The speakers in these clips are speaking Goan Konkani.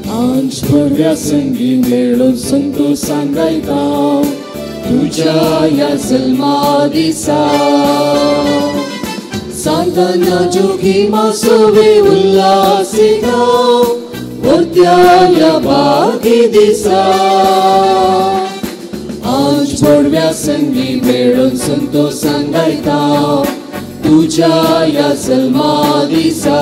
आंज पडव्या संगी मेळून संतोषान गायता तुज्या ह्या जल्मा दिसा. सांताना जोगी मासोवे उल्हासिता वर्त्या ह्या भागी दिसा. आंज पडव्या संगी मेळून संतोषान गायता तुज्या ह्या जल्मा दिसा.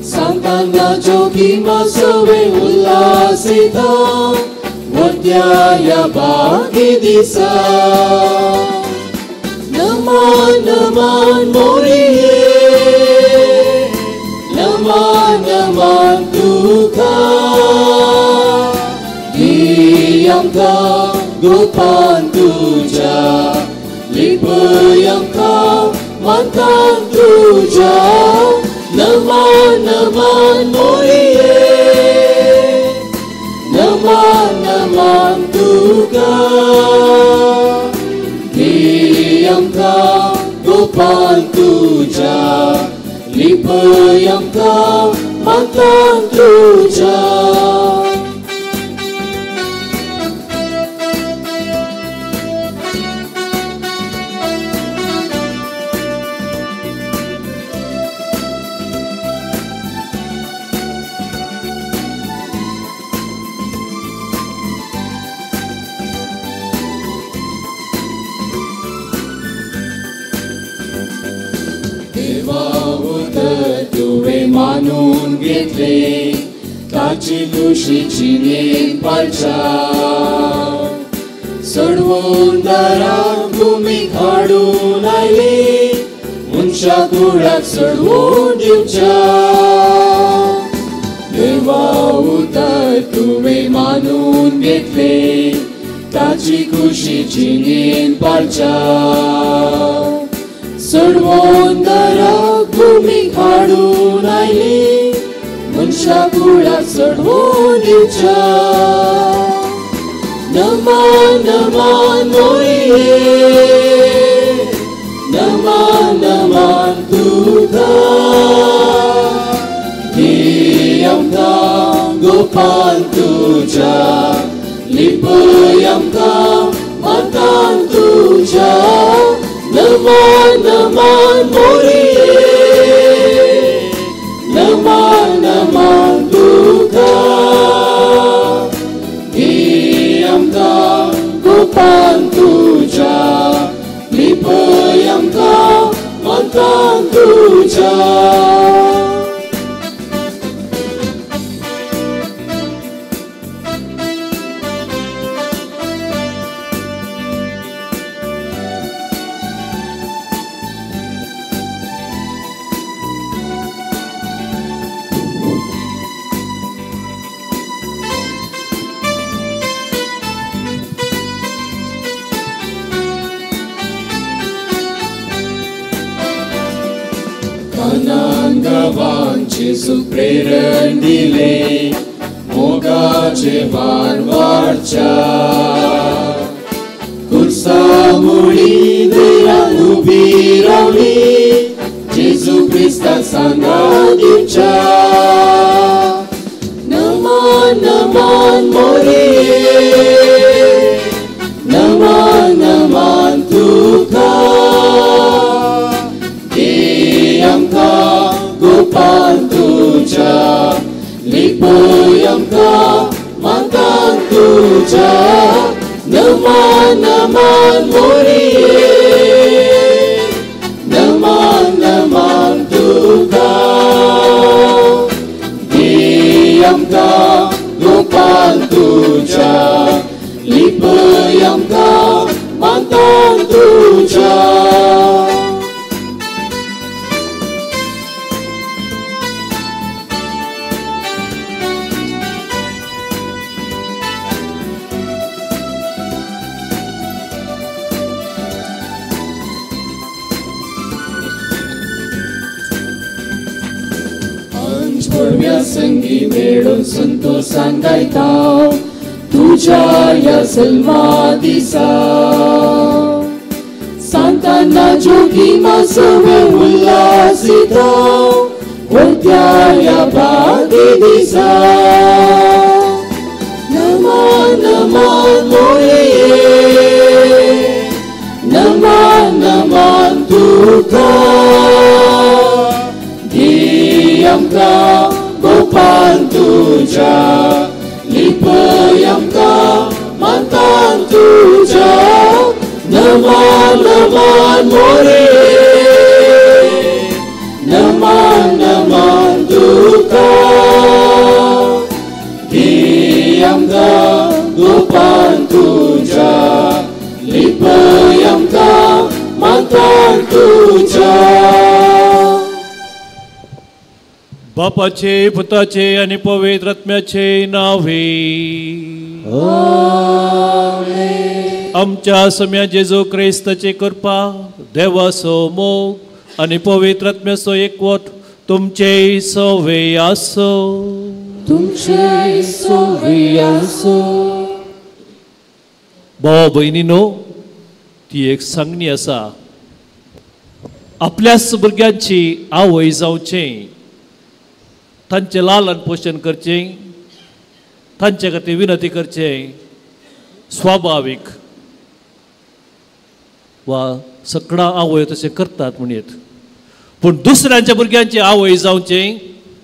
सांताना जोगी मासोवे उल्हासिता वर्त्या ह्या भागी दिसा. नमन नमन मोरिये, नमन नमन तुका, दी आमकां गोपान तुज्या, लिपय आमकां मातान तुज्या. नमन नमन मोरिये, नमन नमन तुका, दी आमकां गोपान तुज्या, लिपय आमकां मातान तुज्या. मानून घेतले ताची खुशी जिणेंत पाळच्या, सोडवून दाराक भुमीक हाडून आयली मनशा कुळाक सोडवून दिवच्या. देवा उतर तुवें मानून घेतले ताची खुशी जिणेंत पाळच्या, सोडवून दाराक भुमीक हाडून आयली मनशा कुळाक सोडवून दिवच्या. नमन नमन मोरिये, नमन नमन तुका, दी आमकां गोपान तुज्या, लिपय आमकां मातान तुज्या. नमन नमन मोरिये, नमन नमन तुका, दी आमकां गोपान तुज्या, लिपय आमकां मातान तुज्या. जेजूक प्रेरण दिले मोगाचे वाण वाडच्या, कुर्सा मुळी देरान उबी रावली जेजू क्रिस्ताक सांगा दिवच्या. नमन नमन मोरिये, नमन नमन तुका, दी आमकां गोपान तुज्या, लिपय आमकां मातान तुज्या. नमन नमन मोरिये, नमन नमन तुका, दी आमकां गोपान तुज्या, लिपय आमकां मातान तुज्या. पडव्या संगी मेळून संतोषान गायता तुज्या ह्या जल्मा दिसा. सांताना जोगी मासोवे उल्हासिता वरत्या ह्या भागी दिसा. नमन नमन मोरये, नमन नमन तुका, दी आमकां गोपान तुज्या, लिपय आमकां मातान तुज्या. नमन नमन मोरये, नमन नमन तुका, दी आमकां गोपान तुज्या, लिपय आमकां मातान तुज्या. बापाचे पुताचे आनी पवित्र आत्म्याचे नावे. आमच्या सम्या जेजू क्रिस्ताची कृपा, देवाचो मोग आनी पवित्र आत्म्याचो एकवट तुमचे सवे आसो. तुमचे सवे आसो. भाव भयणीनो, ती एक सांगणी आसा, आपल्याच भुरग्यांची आवय जावचें, तांचें लालन पोशण करचें, तांचे खातीर विनंती करचें स्वाभावीक वा सगळां आवय तशें करतात म्हणयेत. पूण दुसऱ्यांच्या भुरग्यांची आवय जावचें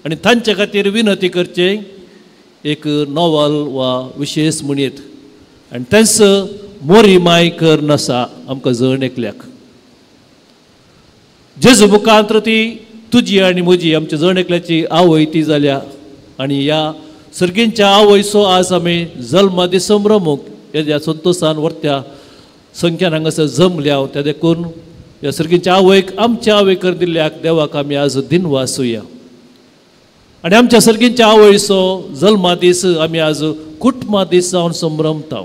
आनी तांचे खातीर विनंती करचें एक नॉवल वा विशेश म्हणयेत. आनी तेंच मोरी माय कर नासा आमकां जण एकल्याक. जेजू मुखांत्र ती तुजी आनी म्हजी आमच्या जण एकल्याची आवय ती जाल्या. आनी ह्या सर्गींच्या आवयचो आज आमी जल्मा दीस संभ्रमूंक ह्या संतोशान व्हरत्या संख्यान हांगासर जमल्या. त्या देखून ह्या सर्गींच्या आवयक आमच्या आवय कर दिल्ल्याक देवाक आमी आज दिनवासुया. आनी आमच्या सर्गींच्या आवयचो जल्मा दीस आमी आज कुटुंबा दीस जावन संभ्रमता.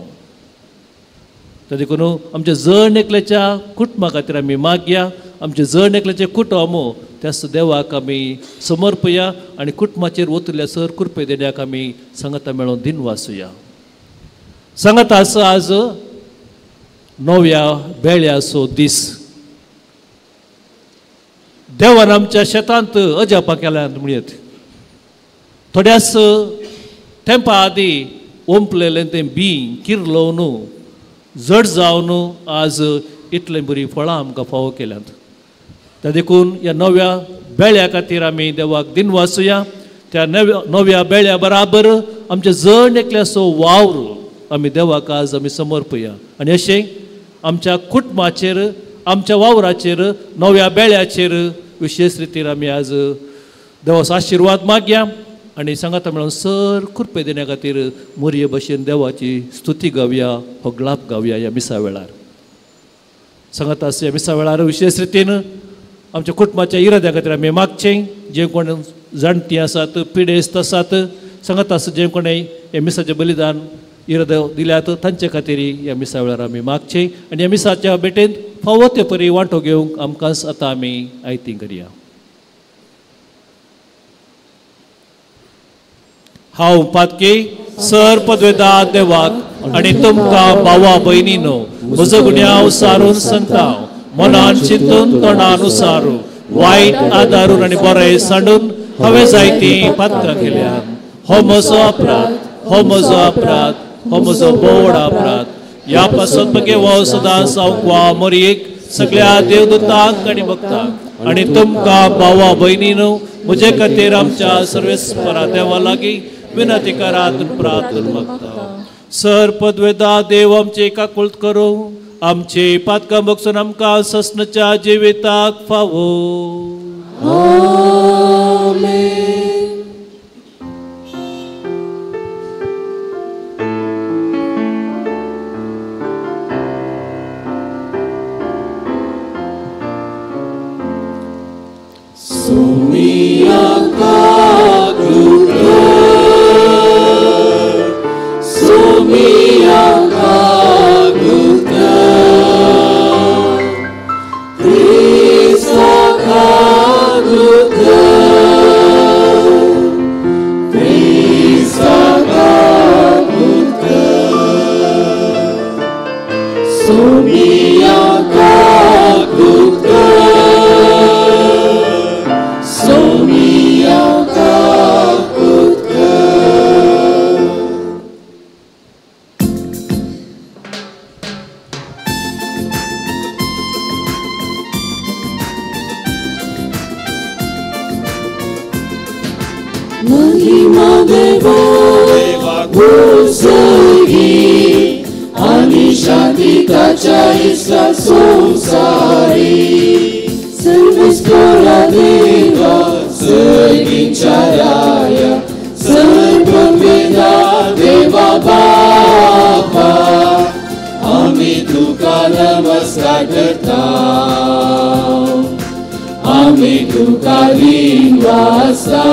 त्या देखून आमच्या जण एकल्याच्या कुटुंबा खातीर आमी मागया, आमच्या जण एकल्याचें कुटुंब त्याच देवाक आमी समर्पया आनी कुटुंबाचेर ओतल्या सर कृपे देण्याक आमी सांगाता मेळोवन दिनवासुया. सांगाता आसा आज नव्या बेळ्याचो दीस. देवान आमच्या शेतांत अजापां केल्यात म्हणयेत. थोड्याच तेंपा आदी ओंपलेलें तें बी किरलोवन जड जावन आज इतलें बरीं फळां आमकां फावो केल्यांत. त्या देखून ह्या नव्या बेळ्या खातीर आमी देवाक दिनवासुया. त्या नव्या बेळ्या बराबर आमच्या जण एकल्याचो वावर आमी देवाक आज आमी समर्पया. आनी अशें आमच्या कुटुंबाचेर, आमच्या वावराचेर, नव्या बेळ्याचेर विशेश रितीर आमी आज देवाचो आशिर्वाद मागया आनी सांगाता मेळोवन सर कृपे देण्या खातीर मोरये भशेन देवाची स्तुती गावया, होगलाप गावया ह्या मिसा वेळार. सांगाता आसा ह्या मिसा वेळार विशेश रितीन आमच्या कुटुंबाच्या इराद्या खातीर आमी मागचें. जे कोण जाणटीं आसात, पिडेस्त आसात, सांगाता आसा जे कोणें ह्या मिसाचें बलिदान इरादो दिल्यात तांचे खातीर ह्या मिसा वेळार आमी मागचें. आनी ह्या मिसाच्या भेटेंत फावो ते परी वांटो घेवंक आमकां आतां आमी आयती करया. हांव पातकी सर पदवेदा देवाक आनी तुमकां भावा भयणीनो म्हजो गुन्यांव सारून सांगता, मनान चिंतून तोंडान उसारू वायट आदारून आनी बरें सांडून हांवें जायतीं पातकां केल्या. हो म्हजो अपराध, हो म्हजो अपराध, हो म्हजो बोड अपराध. ह्या पासत मगे हो सदां सावक मोरयेक सगळ्या देवदूतांक आनी भक्तांक आनी तुमकां भावा भयणीनो म्हजे खातीर आमच्या सर्वेस्परा देवा लागीं विनंती करात प्रार्थना मागता. सर पदवेदा देव आमचे काकुळट करूं, आमचे पातकां बगसून आमकां ससनाच्या जिविताक फावो. आमेन. Good. सर्गी आनी शांती ताच्या इस्ला संवसारी. सर्वेस्पोरा देवा सर्गींच्या राया सर्ववेदा देवा बापा आमी तुका नमस्कार करता आमी तुका लिंगवासा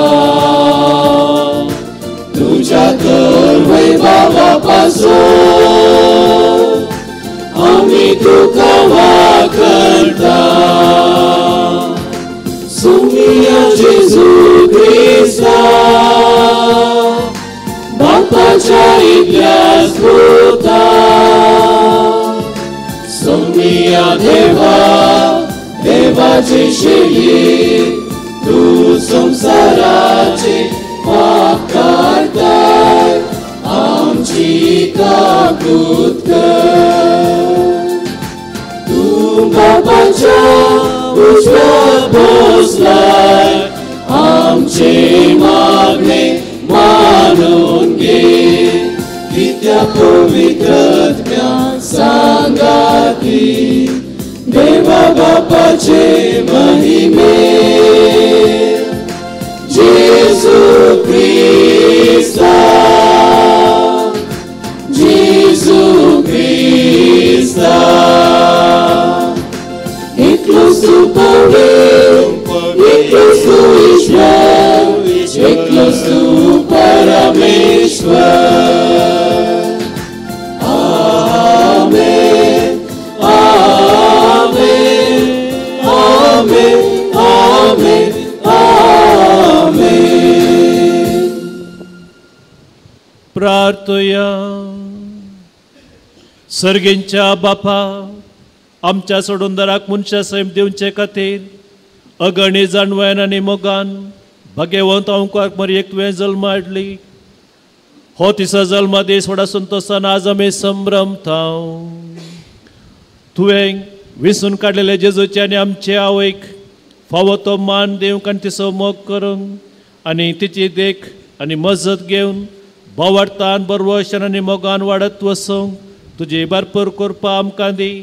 तुझ्या तर वैभवा पासून आमी तुका वाखणता. सुमिया जेजू क्रिस्ता बापाच्या इतल्याच पुता सोमिया देवा देवाचे शेली तू संसाराचे पाप काडताय आमची काकूत कर. तूं बापाच्या उजव्या बसलाय आमचे मागणे मानून घे कित्या पवित्र आत्म्या सांगाती देवा बापाचे महिमे. जेजू क्रिस्ता जेजू क्रिस्ता एकलोच तूं पवित्र एकलोच तूं ईश्वर एकलोच तूं परमेश्वर. आमेन आमेन आमेन आमेन आमेन. प्रार्थया. सर्गेंच्या बापा आमच्या सोडूनदाराक मनशा सैम दिवचे खातीर अगणी जाणवयान आनी मोगान भाग्यवंत अंकाक मरयेक तुवें जल्म हाडली. हो तिसो जल्मा दीस व्हडा संतोशान आज आमी संभ्रमता. तुवें विसून काडलेले जेजूचे आनी आमचे आवयक फावो तो मान दिवंक आनी तिचो मोग करूंक आनी तिची देख आनी मजत घेवन भावार्थान बरवशान आनी मोगान वाडत वचूंक तुजी भरपूर करपा आमकां दी.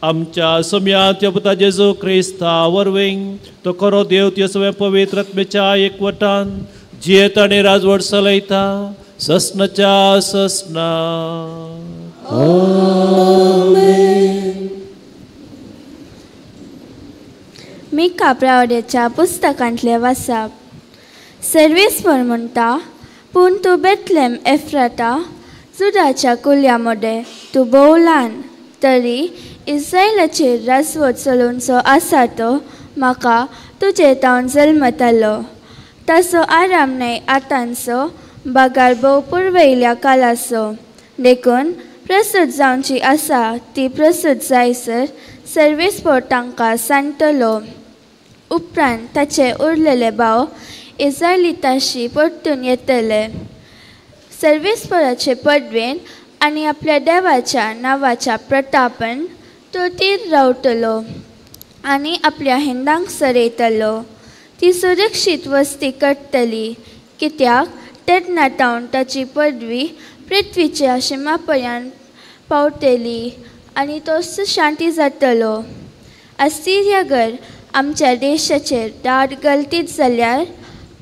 आमच्या सोम्यांत पुता जेजू क्रिस्ता वरवीं तो खरो देव त्यो सगळ्या पवित्र आत्म्याच्या एकवटान जियेत आनी राजवट चलयता ससनाच्या ससना. आमेन. मी कापरावड्याच्या पुस्तकांतलें वाचप. सर्वेस्पर म्हणटा पूण तूं बेथलेम एफ्राता जुदाच्या कुल्या मदें तूं भोव ल्हान तरी इस्रायलाचेर राजवट चलोवचो आसा तो म्हाका तुजे तावन जल्मतालो. ताचो आराम न्हय आतांचो बागार भोव पुर्वयल्या कालाचो. देखून प्रस्तुत जावची आसा ती प्रस्तुत जायसर सर्वेस्पर तांकां सांडटलो. उपरांत ताचे उरलेले भाव इस्रायलिताशी परतून येतले. सर्वेस्पराचे पदवेन आनी आपल्या देवाच्या नांवाच्या प्रतापन तो तीर रावतलो आनी आपल्या हिंदांक सरयतलो. ती सुरक्षीत वस्ती करतली कित्याक तेन्ना तावन ताची पदवी पृथ्वीच्या शिमा पर्यंत पावतली आनी तो सुशांती जातलो. असिरियागर आमच्या देशाचेर दाट गलतीत जाल्यार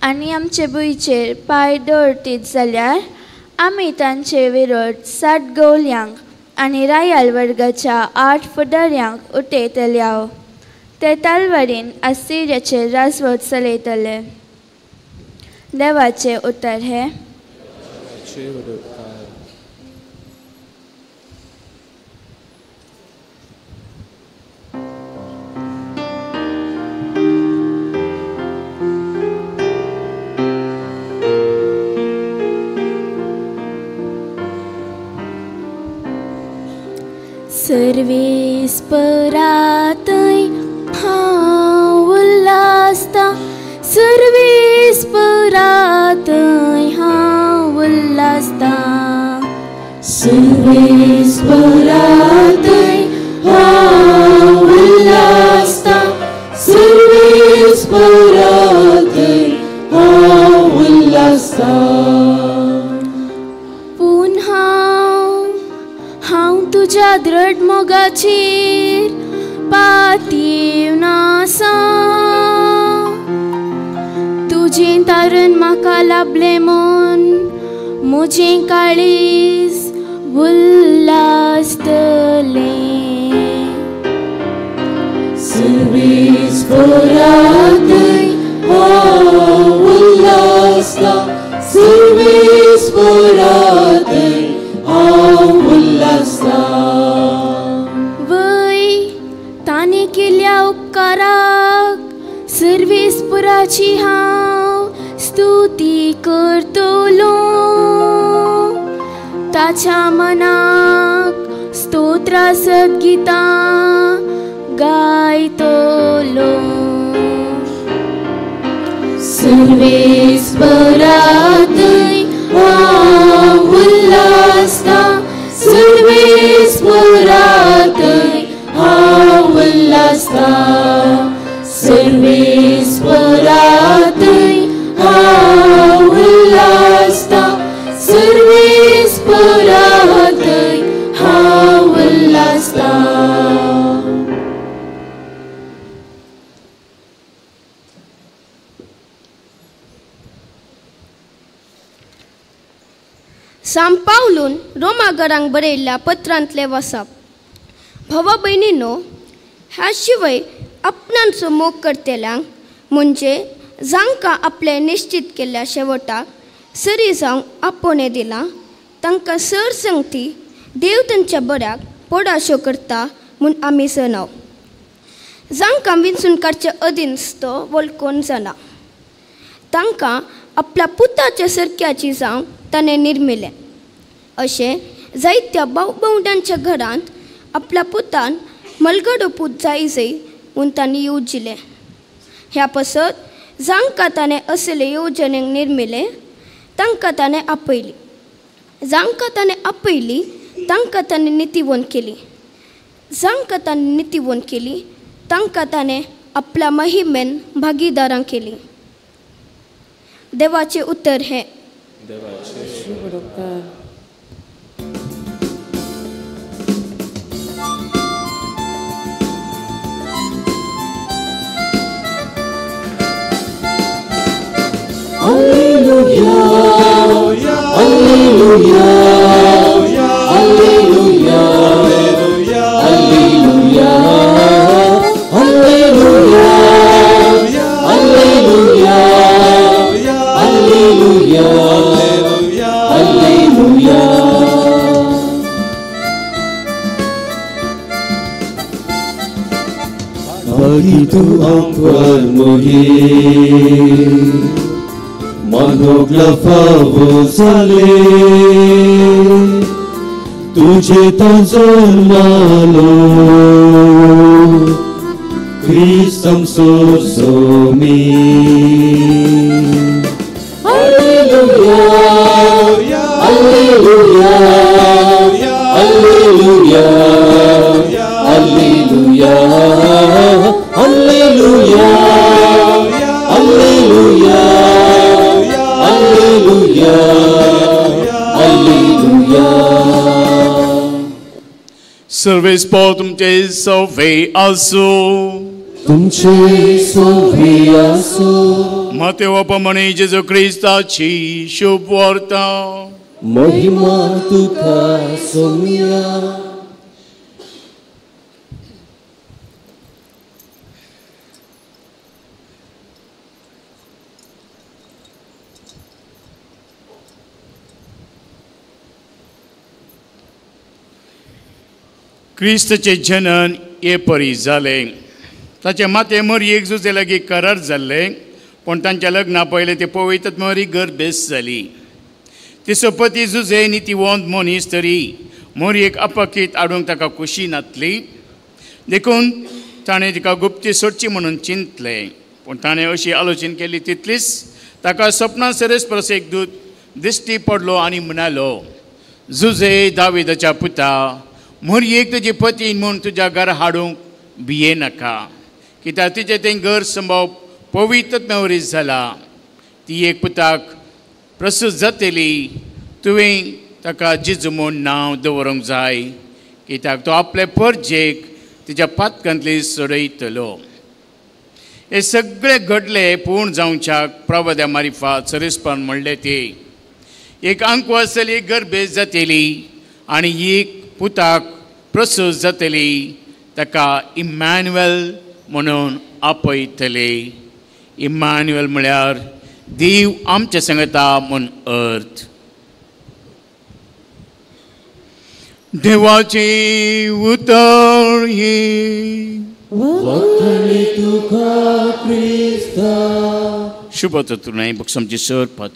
आनी आमचे भुंयचेर पांय दवरतीत जाल्यार आमी तांचे विरोध 7 गवल्यांक आनी रायाल वर्गाच्या 8 फुडाऱ्यांक उठयतले. ते तलवारीन असिरियाचेर राजवट चलयतले. देवाचें उतर हें. सर्वेस्परातय हांव उल्हासता सर्वेस्परातय हांव उल्हासता सर्वेस्परातय हांव उल्हासता सर्वेस्परातय हांव उल्हासता. पूण हांव द्रढ मोगाचेर पातयेवन आसा. तुजें तारण म्हाका लाभलें म्हूण म्हजें काळीज उल्हासतलें. सर्वेस्परांतय हांव उल्हासता, सर्वेस्परांतय हांव उल्हासता. वय ताणें केल्ल्या उपकाराक सर्वेस्पराची हांव स्तुती करतलो. ताच्या मनाक स्तोत्रां सद्गीतां गायतलो. सर्वेस्परांतय हांव उल्हासता, सर्वेस्परांतय हांव उल्हासता. सर्वेस्परांतय हांव उल्हासता, सर्वेस्परांतय हांव उल्हासता. सांत पावलून रोमागरांक बरयल्ल्या पत्रांतलें वाचप. भावा भयणीनो, ह्या शिवाय आपणांचो मोग करतल्यांक म्हणजे जांकां आपलें निश्चित केल्ल्या शेवटाक सरी जावंक आपोवणें दिलां तांकां सर संगती देव तांच्या बऱ्याक पोडाश्यो करता म्हूण आमी सणाव. जांकां विंचून काडचे अदींच तो वळखून जाणा, तांकां आपल्या पुताच्या सरक्याची जावंक ताणें निर्मिलें. अशें जायत्या भाव भोंवड्यांच्या घरांत आपल्या पुतान मलगडो पूत जाय जाय म्हूण तांणी येवजिलें. ह्या पासत जांकां ताणें असले येवजणेक निर्मिलें तांकां ताणें आपयली, जांकां ताणें आपयली तांकां ताणें नितीवंत केली, जांकां ताणें नितीवंत केली तांकां ताणें आपल्या महिमेन भागीदारां केली. देवाचें उतर हें. Alleluia, Alleluia, Alleluia, Alleluia, Alleluia, Alleluia, Alleluia, Alleluia. Bagitu ampun mohi manogla favozale तुझे जन्मालो क्रिस्तम Somi. Alleluia, Alleluia, Alleluia, Alleluia, Alleluia, Alleluia, Alleluia, Alleluia. सर्वेस्पर तुमचे सवे आसो, तुमचे सवे आसो. मातेवा प्रमाणे जेजू क्रिस्ताची शुभ वार्ता. महिमा तुका सोमिया. क्रिस्तचें जनन हे परी जालें. ताचे माते मरयेक जुजे लागीं करार जाल्लें, पूण तांच्या लग्ना पयलें ते पवित्र मरी गर्भेस्त जाली. तिचो पती जुजे नितीवंत मनीस तरी मरयेक अपकीत हाडूंक ताका खुशी नातली, देखून ताणें तिका गुप्ती सोडची म्हणून चिंतलें. पूण ताणें अशी आलोचन केली तितलीच ताका सपनां सरस परस एक दूत दिश्टी पडलो आनी म्हणालो, जुजे दाविदाच्या पुता, मरयेक तुजी पतीन म्हूण तुज्या घरा हाडूंक भिये नाका, कित्याक तिचें तें घर संभव पवित्र मेवरीस जाला. ती एक पुताक प्रसूत जातली, तुवें ताका जेजू म्हूण नांव दवरूंक जाय, कित्याक तो आपले परजेक तिच्या पातकांतली सोडयतलो. हे सगळे घडले पूर्ण जावच्याक प्रवाद्या मारिफात सरेसपण म्हणले ते एक आंकू आसतली गर्भेस जातली आनी एक पुताक प्रसूत जातली, ताका इम्मॅन्युएल म्हणून आपयतले. इम्मॅन्युएल म्हळ्यार देव आमचे सांगता म्हूण अर्थ. देवाचे उतर हे वखणी तुका क्रिस्ता. शुभ चतुर्णाई बक्षमची सर पद.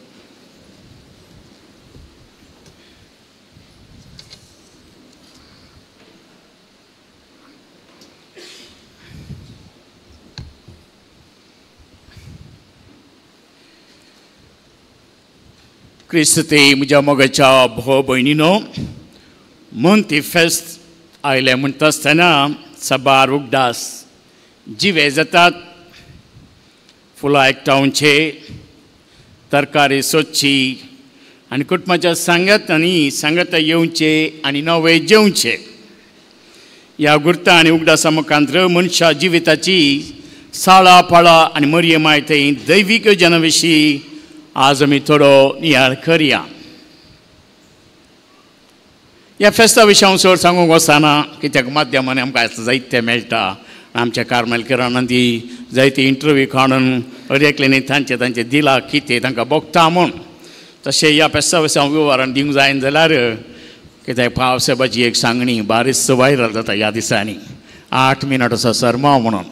क्रिस्ती म्हज्या मोगाच्या भाव भयणीनो, म्हूण ती फेस्त आयलें म्हणटा आसतना साबार उगडास जिवे जातात. फुलां एकठांवचे, तरकारी सोदची आनी कुटुंबाच्या सांगात आनी सांगाता येवचे आनी नवे जेवचे. ह्या गुर्ता आनी उगडासा मुखांत मनशा जिविताची साळा पाळां आनी मरये मायथंय दैवीक योजना विशीं आज आमी थोडो नियाळ करया. ह्या फेस्ता विशीं हांव चड सांगूंक वचना कित्याक माध्यमांनी आमकां आयज जायतें मेळटा. आमच्या कार्मेल किराणान ती जायती इंटरव्यू काडून हर एकल्यानी तांचें तांचें दिलां कितें तांकां भोगता म्हूण. तशें ह्या फेस्ता विशीं हांव विवरण दिवंक जायना जाल्यार कित्याक पावसाबाची एक सांगणी बारीस व्हायरल जाता ह्या दिसांनी, 8 मिनट आसा सरमाव म्हणून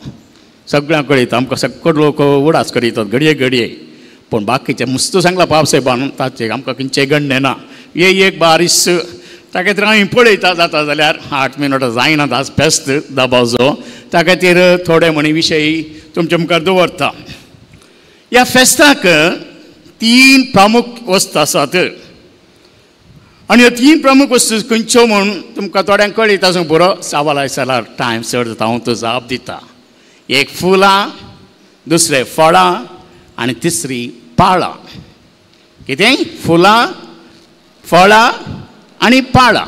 सगळ्यांक कळयता. आमकां सगळे लोक उडास करीतात घडये घडये, पूण बाकीचें मुस्त सांगलां पावसाहेबान ताचें आमकां खंयचें गणणें ना. हे एक बारीस त्या खातीर आमी पळयता जाता जाल्यार 8 मिनटां जायना आज फेस्त दबाजो, त्या खातीर थोडे म्हणी विशय तुमच्या मुखार दवरता. ह्या फेस्ताक 3 प्रमुख वस्तू आसात आनी ह्यो 3 प्रमुख वस्तू खंयच्यो म्हूण तुमकां थोड्यांक कळयता आसूंक पुरो. सवाल जाल्यार टायम चड जाता, हांव तो जाप दिता. एक फुलां, दुसरें फळां आनी तिसरी पाळां. कितें? फुलां, फळां आनी पाळां.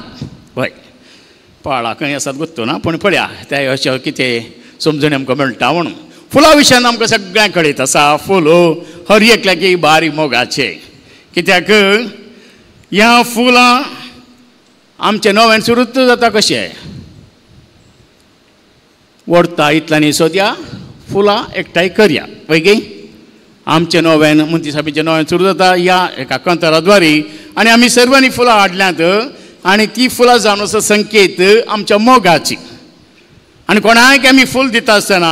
हय, पाळां खंय आसात गुत्तो ना, पूण पळया त्या अशें कितें समजून आमकां मेळटा म्हणून. फुलां विशयान आमकां सगळ्यांक कळयत आसा. फूल हर एकल्याक बारीक मोगाचें, कित्याक ह्या फुलां आमचें नव्यान सुरूच जाता. कशें व्हरता इतल्यानी सोदया फुलां एकठांय करया पळय. आमचें नव्यान मुंतीसाबीचें नव्यान सुरू जाता ह्या एका कंतराद्वारी आनी आमी सर्वांनी फुलां हाडल्यांत आनी ती फुलां जावन आसा संकेत आमच्या मोगाची. आनी कोणाक आमी फूल दिता आसतना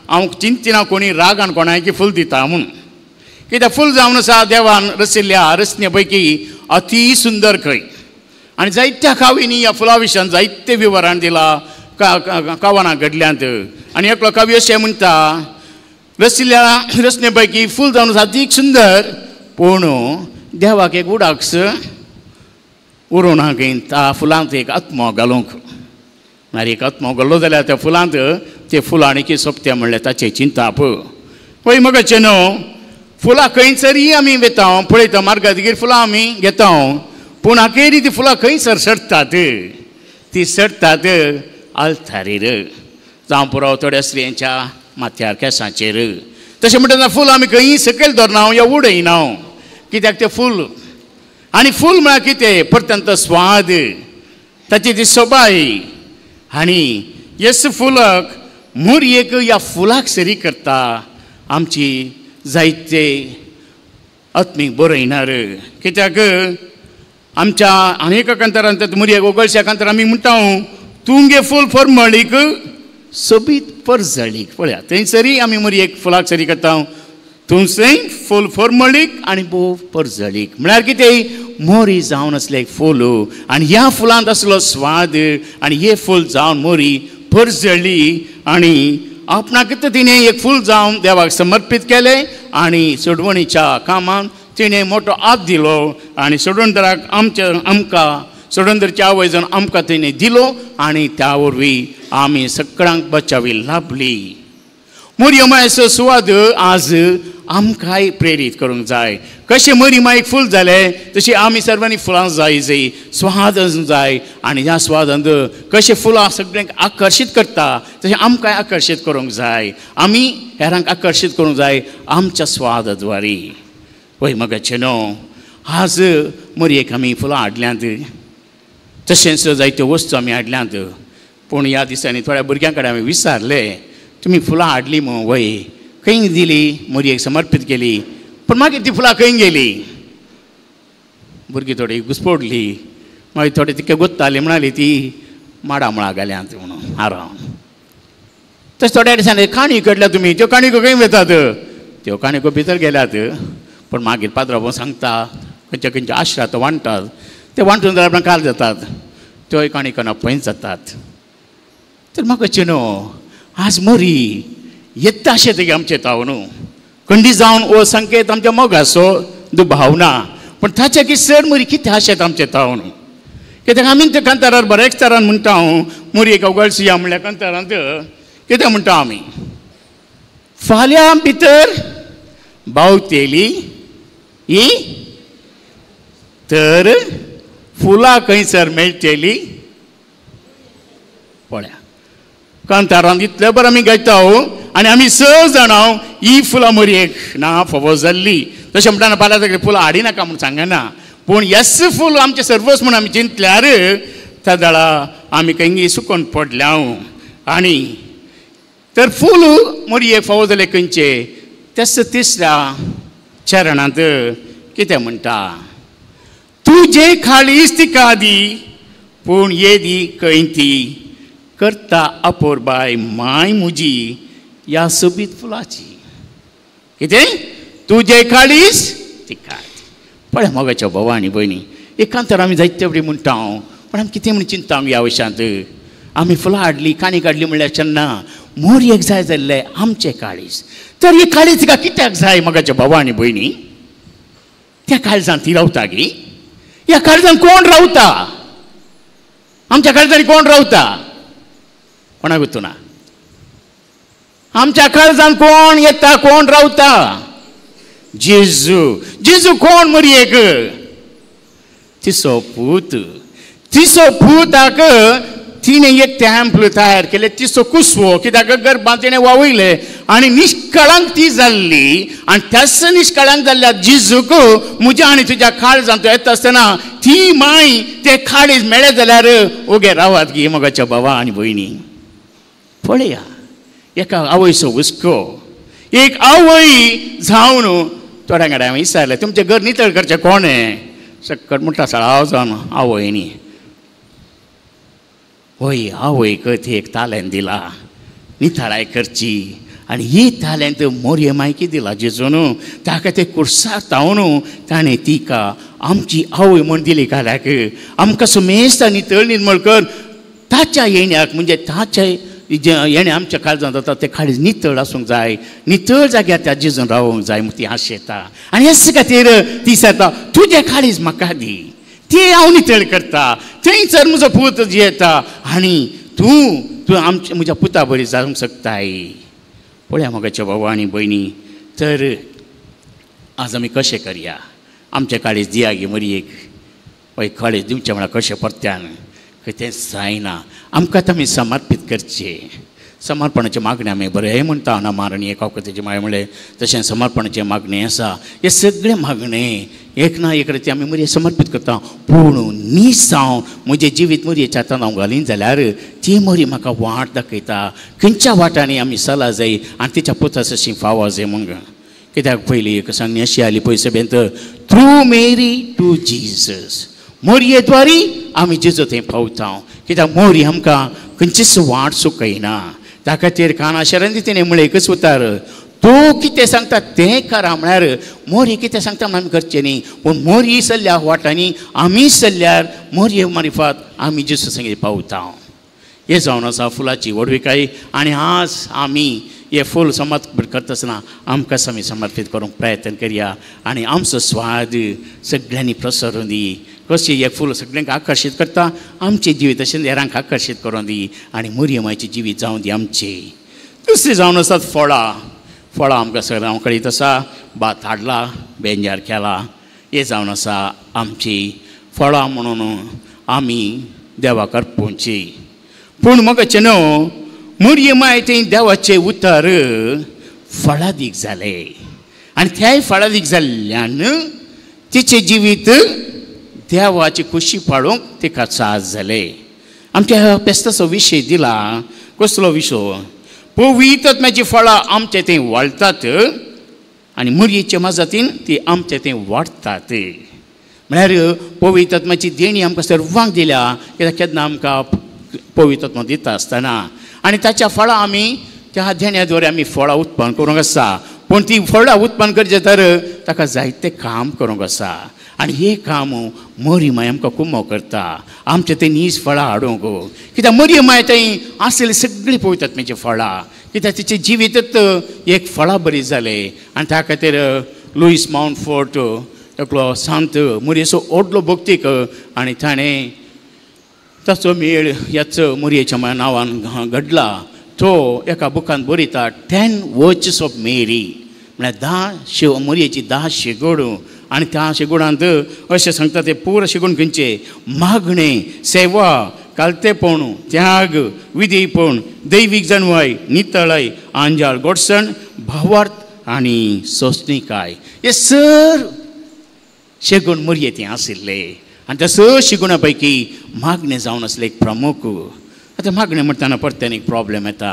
हांव चिंतिना कोणी रागान कोणाक फूल दिता म्हूण, कित्याक फूल जावन आसा देवान रचिल्ल्या रचने पैकी अती सुंदर खंय. आनी जायत्या कावींनी ह्या फुलां विशयान जायते विवरण दिलां कवनां घडल्यांत. आनी एकलो कवी अशें म्हणटा, रचिल्ल्या रचने पैकी फूल जावन आसा अतीक सुंदर, पूण देवाक एक उडाक्स उरोना खंय त्या फुलांत एक आत्मो घालूंक. म्हळ्यार एक आत्मो घाल्लो जाल्यार त्या फुलांत ते फुलां आनी सोंपते म्हणल्यार ताचें चिंताप. पळय मगाचें न्हू, फुलां खंयसरय आमी वेता पळयता मार्गातगीर फुलां आमी घेता, पूण अखेरी ती फुलां खंयसर सडटात, ती सडटात आल्तारीर, जावं पुरो थोड्या स्त्रियांच्या माथ्यार केंसाचेर. तशें म्हणटना फूल आमी खंयी सकयल धरना या उडयना, कित्याक तें फूल. आनी फूल म्हळ्यार कितें, परत स्वाद, ताची ती सोबाय. आनी येस फुलाक मोरयेक ह्या फुलाक सरी करता आमची जायते आत्मीक बरयणार. कित्याक आमच्या आनी एका कांतारान मोरयेक ओगळश्या कांतार आमी म्हणटा, तुंगे फूल फरमळीक सोबीत परजळीक. पळया थंयसरी आमी मोरयेक फुलाक सरी करता, तुमचें फूल फरमळीक आनी भोव परजळीक. म्हळ्यार कितें, मोरी जावन आसलें एक फूल आनी ह्या फुलांत आसलो स्वाद आनी हे फूल जावन मोरी परजळी आनी आपणाक तिणें एक फूल जावन देवाक समर्पीत केलें आनी सोडवणीच्या कामांत तिणें मोठो हात दिलो आनी सोडवणदाराक आमच्या आमकां सोडवणदारची आवय जावन आमकां तिणें दिलो आनी त्या वरवीं आमी सगळ्यांक बचावी लाभली. मोरये मायचो सुवाद आज आमकांय प्रेरीत करूंक जाय. कशें मोरी मायक फूल जालें तशी आमी सर्वांनी फुलां जाय जाय, स्वाद जाय. आनी ह्या स्वादांत कशें फुलां सगळ्यांक आकर्शीत करता तशें आमकांय आकर्शीत करूंक जाय. आमी हेरांक आकर्शीत करूंक जाय आमच्या स्वादाद्वारी. वय मगाचें न्हू, आज मोरयेक आमी फुलां हाडल्यांत, तशेंच जायत्यो वस्तू आमी हाडल्यांत. पूण ह्या दिसांनी थोड्या भुरग्यां कडेन हांवें विचारलें, तुमी फुलां हाडलीं मू? वय. खंय दिली? मोरयेक समर्पीत केली. पूण मागीर ती फुलां खंय गेली? भुरगीं थोडी घुसपोडली, मागीर थोडे तिका गोत्ताली, म्हणाली ती माडा मुळा घाल्यांत म्हणून आराम. तशें थोड्या दिसांनी काणयो काडल्या तुमी, त्यो काणयो खंय वतात? त्यो काणयो भितर गेल्यात. पूण मागीर पाद्रा सांगता खंयच्या खंयच्या आश्रात वांट्टात, ते वांटून जाल्यार आपणाक काल जातात, त्योय काणयो पयस जातात. तर म्हाका न्हू आज मोरी येता अशें तेगे आमचें ताव न्हू खंडी जावन हो संकेत आमच्या मोगाचो दुभावना. पूण ताच्या की चड मोरी कितें आशेत आमचें ताव न्हू. कित्याक आमी त्या कांतारार बऱ्याच तरान म्हणटा हांव मोरयेक अवघडसिया म्हणल्यार कांतारांत कितें म्हणटा आमी? फाल्यां भितर बावतेली ही तर फुलां खंयसर मेळटली? पळया कांतारान इतलें बरें आमी गायता आनी आमी स जाणां ही फुलां मोरयेक ना फावो जाल्ली. तशें म्हणटाना फाल्यां सगळीं फुलां हाडिनाका म्हूण सांगना, पूण येस फूल आमचें सर्वस म्हूण आमी चिंतल्यार त्या दळा आमी खंय सुकोन पडल्या. आनी तर फूल मोरयेक फावो जालें खंयचें? तेच तिसऱ्या चरणांत कितें म्हणटा? तुजें खाळीस तिका दी पूण येदी खंय ती करता अपोरबाय माय मुजी ह्या सोबीत फुलाची. कितें? तुजें काळीस तिका. पळय मोगाच्या भावा आनी भयणी, एकांतर आमी जायते फावटी म्हणटा हांव, पूण आमी कितें म्हण चिंता ह्या विशयांत? आमी फुलां हाडली, काणी काडली म्हणल्यार चन्ना मोरयेक जाय जाल्लें आमचें काळीस. तर ही काळीस तिका कित्याक जाय मोगाच्या भावा आनी भयणी? त्या काळजान ती रावता गी? ह्या काळजान कोण रावता? आमच्या काळजांनी कोण रावता? कोणाक वचूं ना. आमच्या काळजान कोण येता, कोण रावता? जेजू. जेजू कोण मोरयेक? तिसो पूत. तिसो पुताक तिणें एक टेम्पल तयार केलें, तिसो कुसवो कित्याक गर्भान तिणें वावयलें आनी निष्कळांक ती जाल्ली. आनी त्याच निष्कळांक जाल्ल्या जेजूक म्हज्या आनी तुज्या काळजान तो येता आसतना ती माय ते काळीज मेळ्ळें जाल्यार ओगे रावात गी मोगाच्या भावा आनी भयणी. पळया एका आवयचो हुस्को, एक आवय जावन थोड्या कडेन हांवें विचारलें, तुमचें घर नितळ करचें कोण सकट म्हणटा सळाव जावन आवय न्ही. हय, आवयक ती एक तालेंत दिला नितळाय करची, आनी ही तालेंत मोरये मायकी दिला जेजून. ताका ते कुर्सार तावन ताणें तिका आमची आवय म्हण दिली. काल्याक आमकां सुमेस्त नितळ निर्मळ कर ताच्या येण्याक, म्हणजे ताच्या येणें आमच्या काळजांत जाता तें काळीज नितळ आसूंक जाय, नितळ जाग्यार त्या जेजून रावूंक जाय म्हूण ती आशेता. आनी हेच खातीर ती सांगता तुजें काळीज म्हाका दी, ती हांव नितळ करता, थंयसर म्हजो पूत जियेता आनी तूं तूं आमच्या म्हज्या पुता बरी जावंक शकताय. पळया मोगाच्या भावा आनी भयणी, तर आज आमी कशें करया? आमचें काळीज दिया गे मोरयेक. हय, काळीज दिवचें म्हळ्यार कशें परत्यान खंय तें जायना. आमकां आमी समर्पीत करचें. समर्पणाचें मागणें आमी बरें म्हणटा ना मारणी एक अवकतेचें मागणें म्हणलें, तशें समर्पणाचें मागणें आसा. हें सगळें मागणें एक ना एक रिती आमी मोरये समर्पीत करता. पूण नीस जावन म्हजें जिवीत मोरयेच्या हातान हांव घालीन जाल्यार ती मोरी म्हाका वाट दाखयता, खंयच्या वाटांनी आमी चला जाय आनी तिच्या पुता अशी फावो जाय म्हूण. कित्याक पयली एक सांगणी अशी आली पयशे सभेंत, थ्रू मेरी टू जीजस, मोरये द्वारी आमी जेजू थंय पावता. कित्याक मोरी आमकां खंयचीच वाट चुकयना. त्या खातीर काना शरण तिणें म्हळें एकच उतार, तूं कितें सांगता तें करा. म्हळ्यार मोरी कितें सांगता म्हणून आमी करचें न्ही, पूण मोरी सल्ल्या वाटांनी आमी सल्ल्यार मोरये मारिफात आमी जेजू संगीत पावता. हें जावन आसा फुलाची व्हडविकाय. आनी आज आमी हें फूल समर्पण करता आसतना आमकां आमी समर्पीत करूंक प्रयत्न करया आनी आमचो स्वाद सगळ्यांनी प्रसरून दी. कशें हें फूल सगळ्यांक आकर्शीत करता, आमचें जिवीत तशें हेरांक आकर्शीत करून दी आनी मोरये मायचें जिवीत जावं दी आमचें. दुसरी जावन आसात फळां. फळां आमकां सगळ्यांक कळीत आसा, भात हाडला, बेंजार केला, हे जावन आसा आमची फळां म्हणून आमी देवाक अर्पुची. पूण मगाचें न्हू मुरये माय थंय देवाचें उतर फळादीक जालें आनी त्याय फळादीक जाल्ल्यान तिचें जिवीत देवाची खुशी पाळूंक तिका साज जालें. आमच्या पेस्ताचो विशय दिला, कसलो विशय? पवित्र आत्म्याचीं फळां आमचे थंय वाडटात आनी मुरयेच्या मजतीन ती आमचे थंय वाडटात. म्हळ्यार पवित्र आत्म्याची देणी आमकां सर्वांक दिल्या, कित्याक केन्ना आमकां पवित्र आत्मा दिता आसतना आनी ताच्या फळां आमी त्या देण्या द्वारे आमी फळां उत्पन्न करूंक आसा. पूण ती फळां उत्पन्न करचें तर ताका जायतें काम करूंक आसा आनी हें काम मरी माय आमकां कुमो करता आमचें थंय नीज फळां हाडूंक. कित्याक मरी माय थंय आसलेली सगळीं पवित्र आत्म्याचीं फळां, कित्याक तिचें जिवीतच एक फळां बरी जालें. आनी त्या खातीर लुईस माउंटफोर्ट एकलो सांत मुरयेचो व्हडलो भक्तीक आनी ताणें ताचो मेळ ह्याच मुरयेच्या नांवान घडला. तो एका बुकान बरयता 10 वर्चूस ऑफ मेरी, म्हळ्यार 10 मुरयेची 10 शेगोड. आनी त्या शेगुणांत अशें सांगता ते पुरो शेगूण खंयचे? मागणें, सेवा, कालतेपण, त्याग, विधीपण, दैवीक जाणवाय, नितळाय, आंजाळ, गोडसण, भावार्थ आनी सोंसणीकाय. हे सर शेगूण मुरये थंय आशिल्ले आनी त्या सर शेगुणा पैकी मागणें जावन आसलें एक प्रमुख. आतां मागणें म्हणटना परत्यान एक प्रॉब्लेम येता.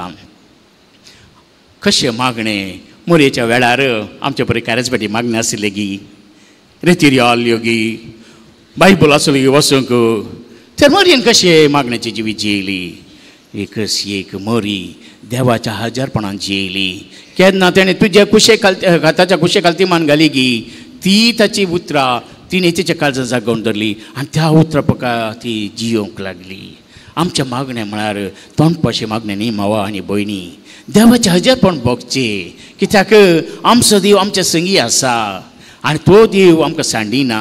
कशें मागणें? मुरयेच्या वेळार आमचे परी कॅरेजपेटी मागणें आशिल्लें गी, रेतिरियाल योगी, बायबल आसलो गी वचूंक, तर मरयेन कशें मागण्याची जिवीत जियेली? एकच एक मरी देवाच्या हजारपणान जियेली. केन्ना तेणें तुज्या कुशे खाल ताच्या कुशे खाल ती मान घाली गी, ती ताची उतरां तिणें तिच्या काळजान जागोवन धरली आनी त्या उतरां पका ती जियोवंक लागली. आमचें मागणें म्हळ्यार तोंडपाशें मागणें न्ही मावा आनी भयणी, देवाचें हजारपण भोगचें. कित्याक आमचो देव आमच्या संगी आसा आनी तो देव आमकां सांडिना.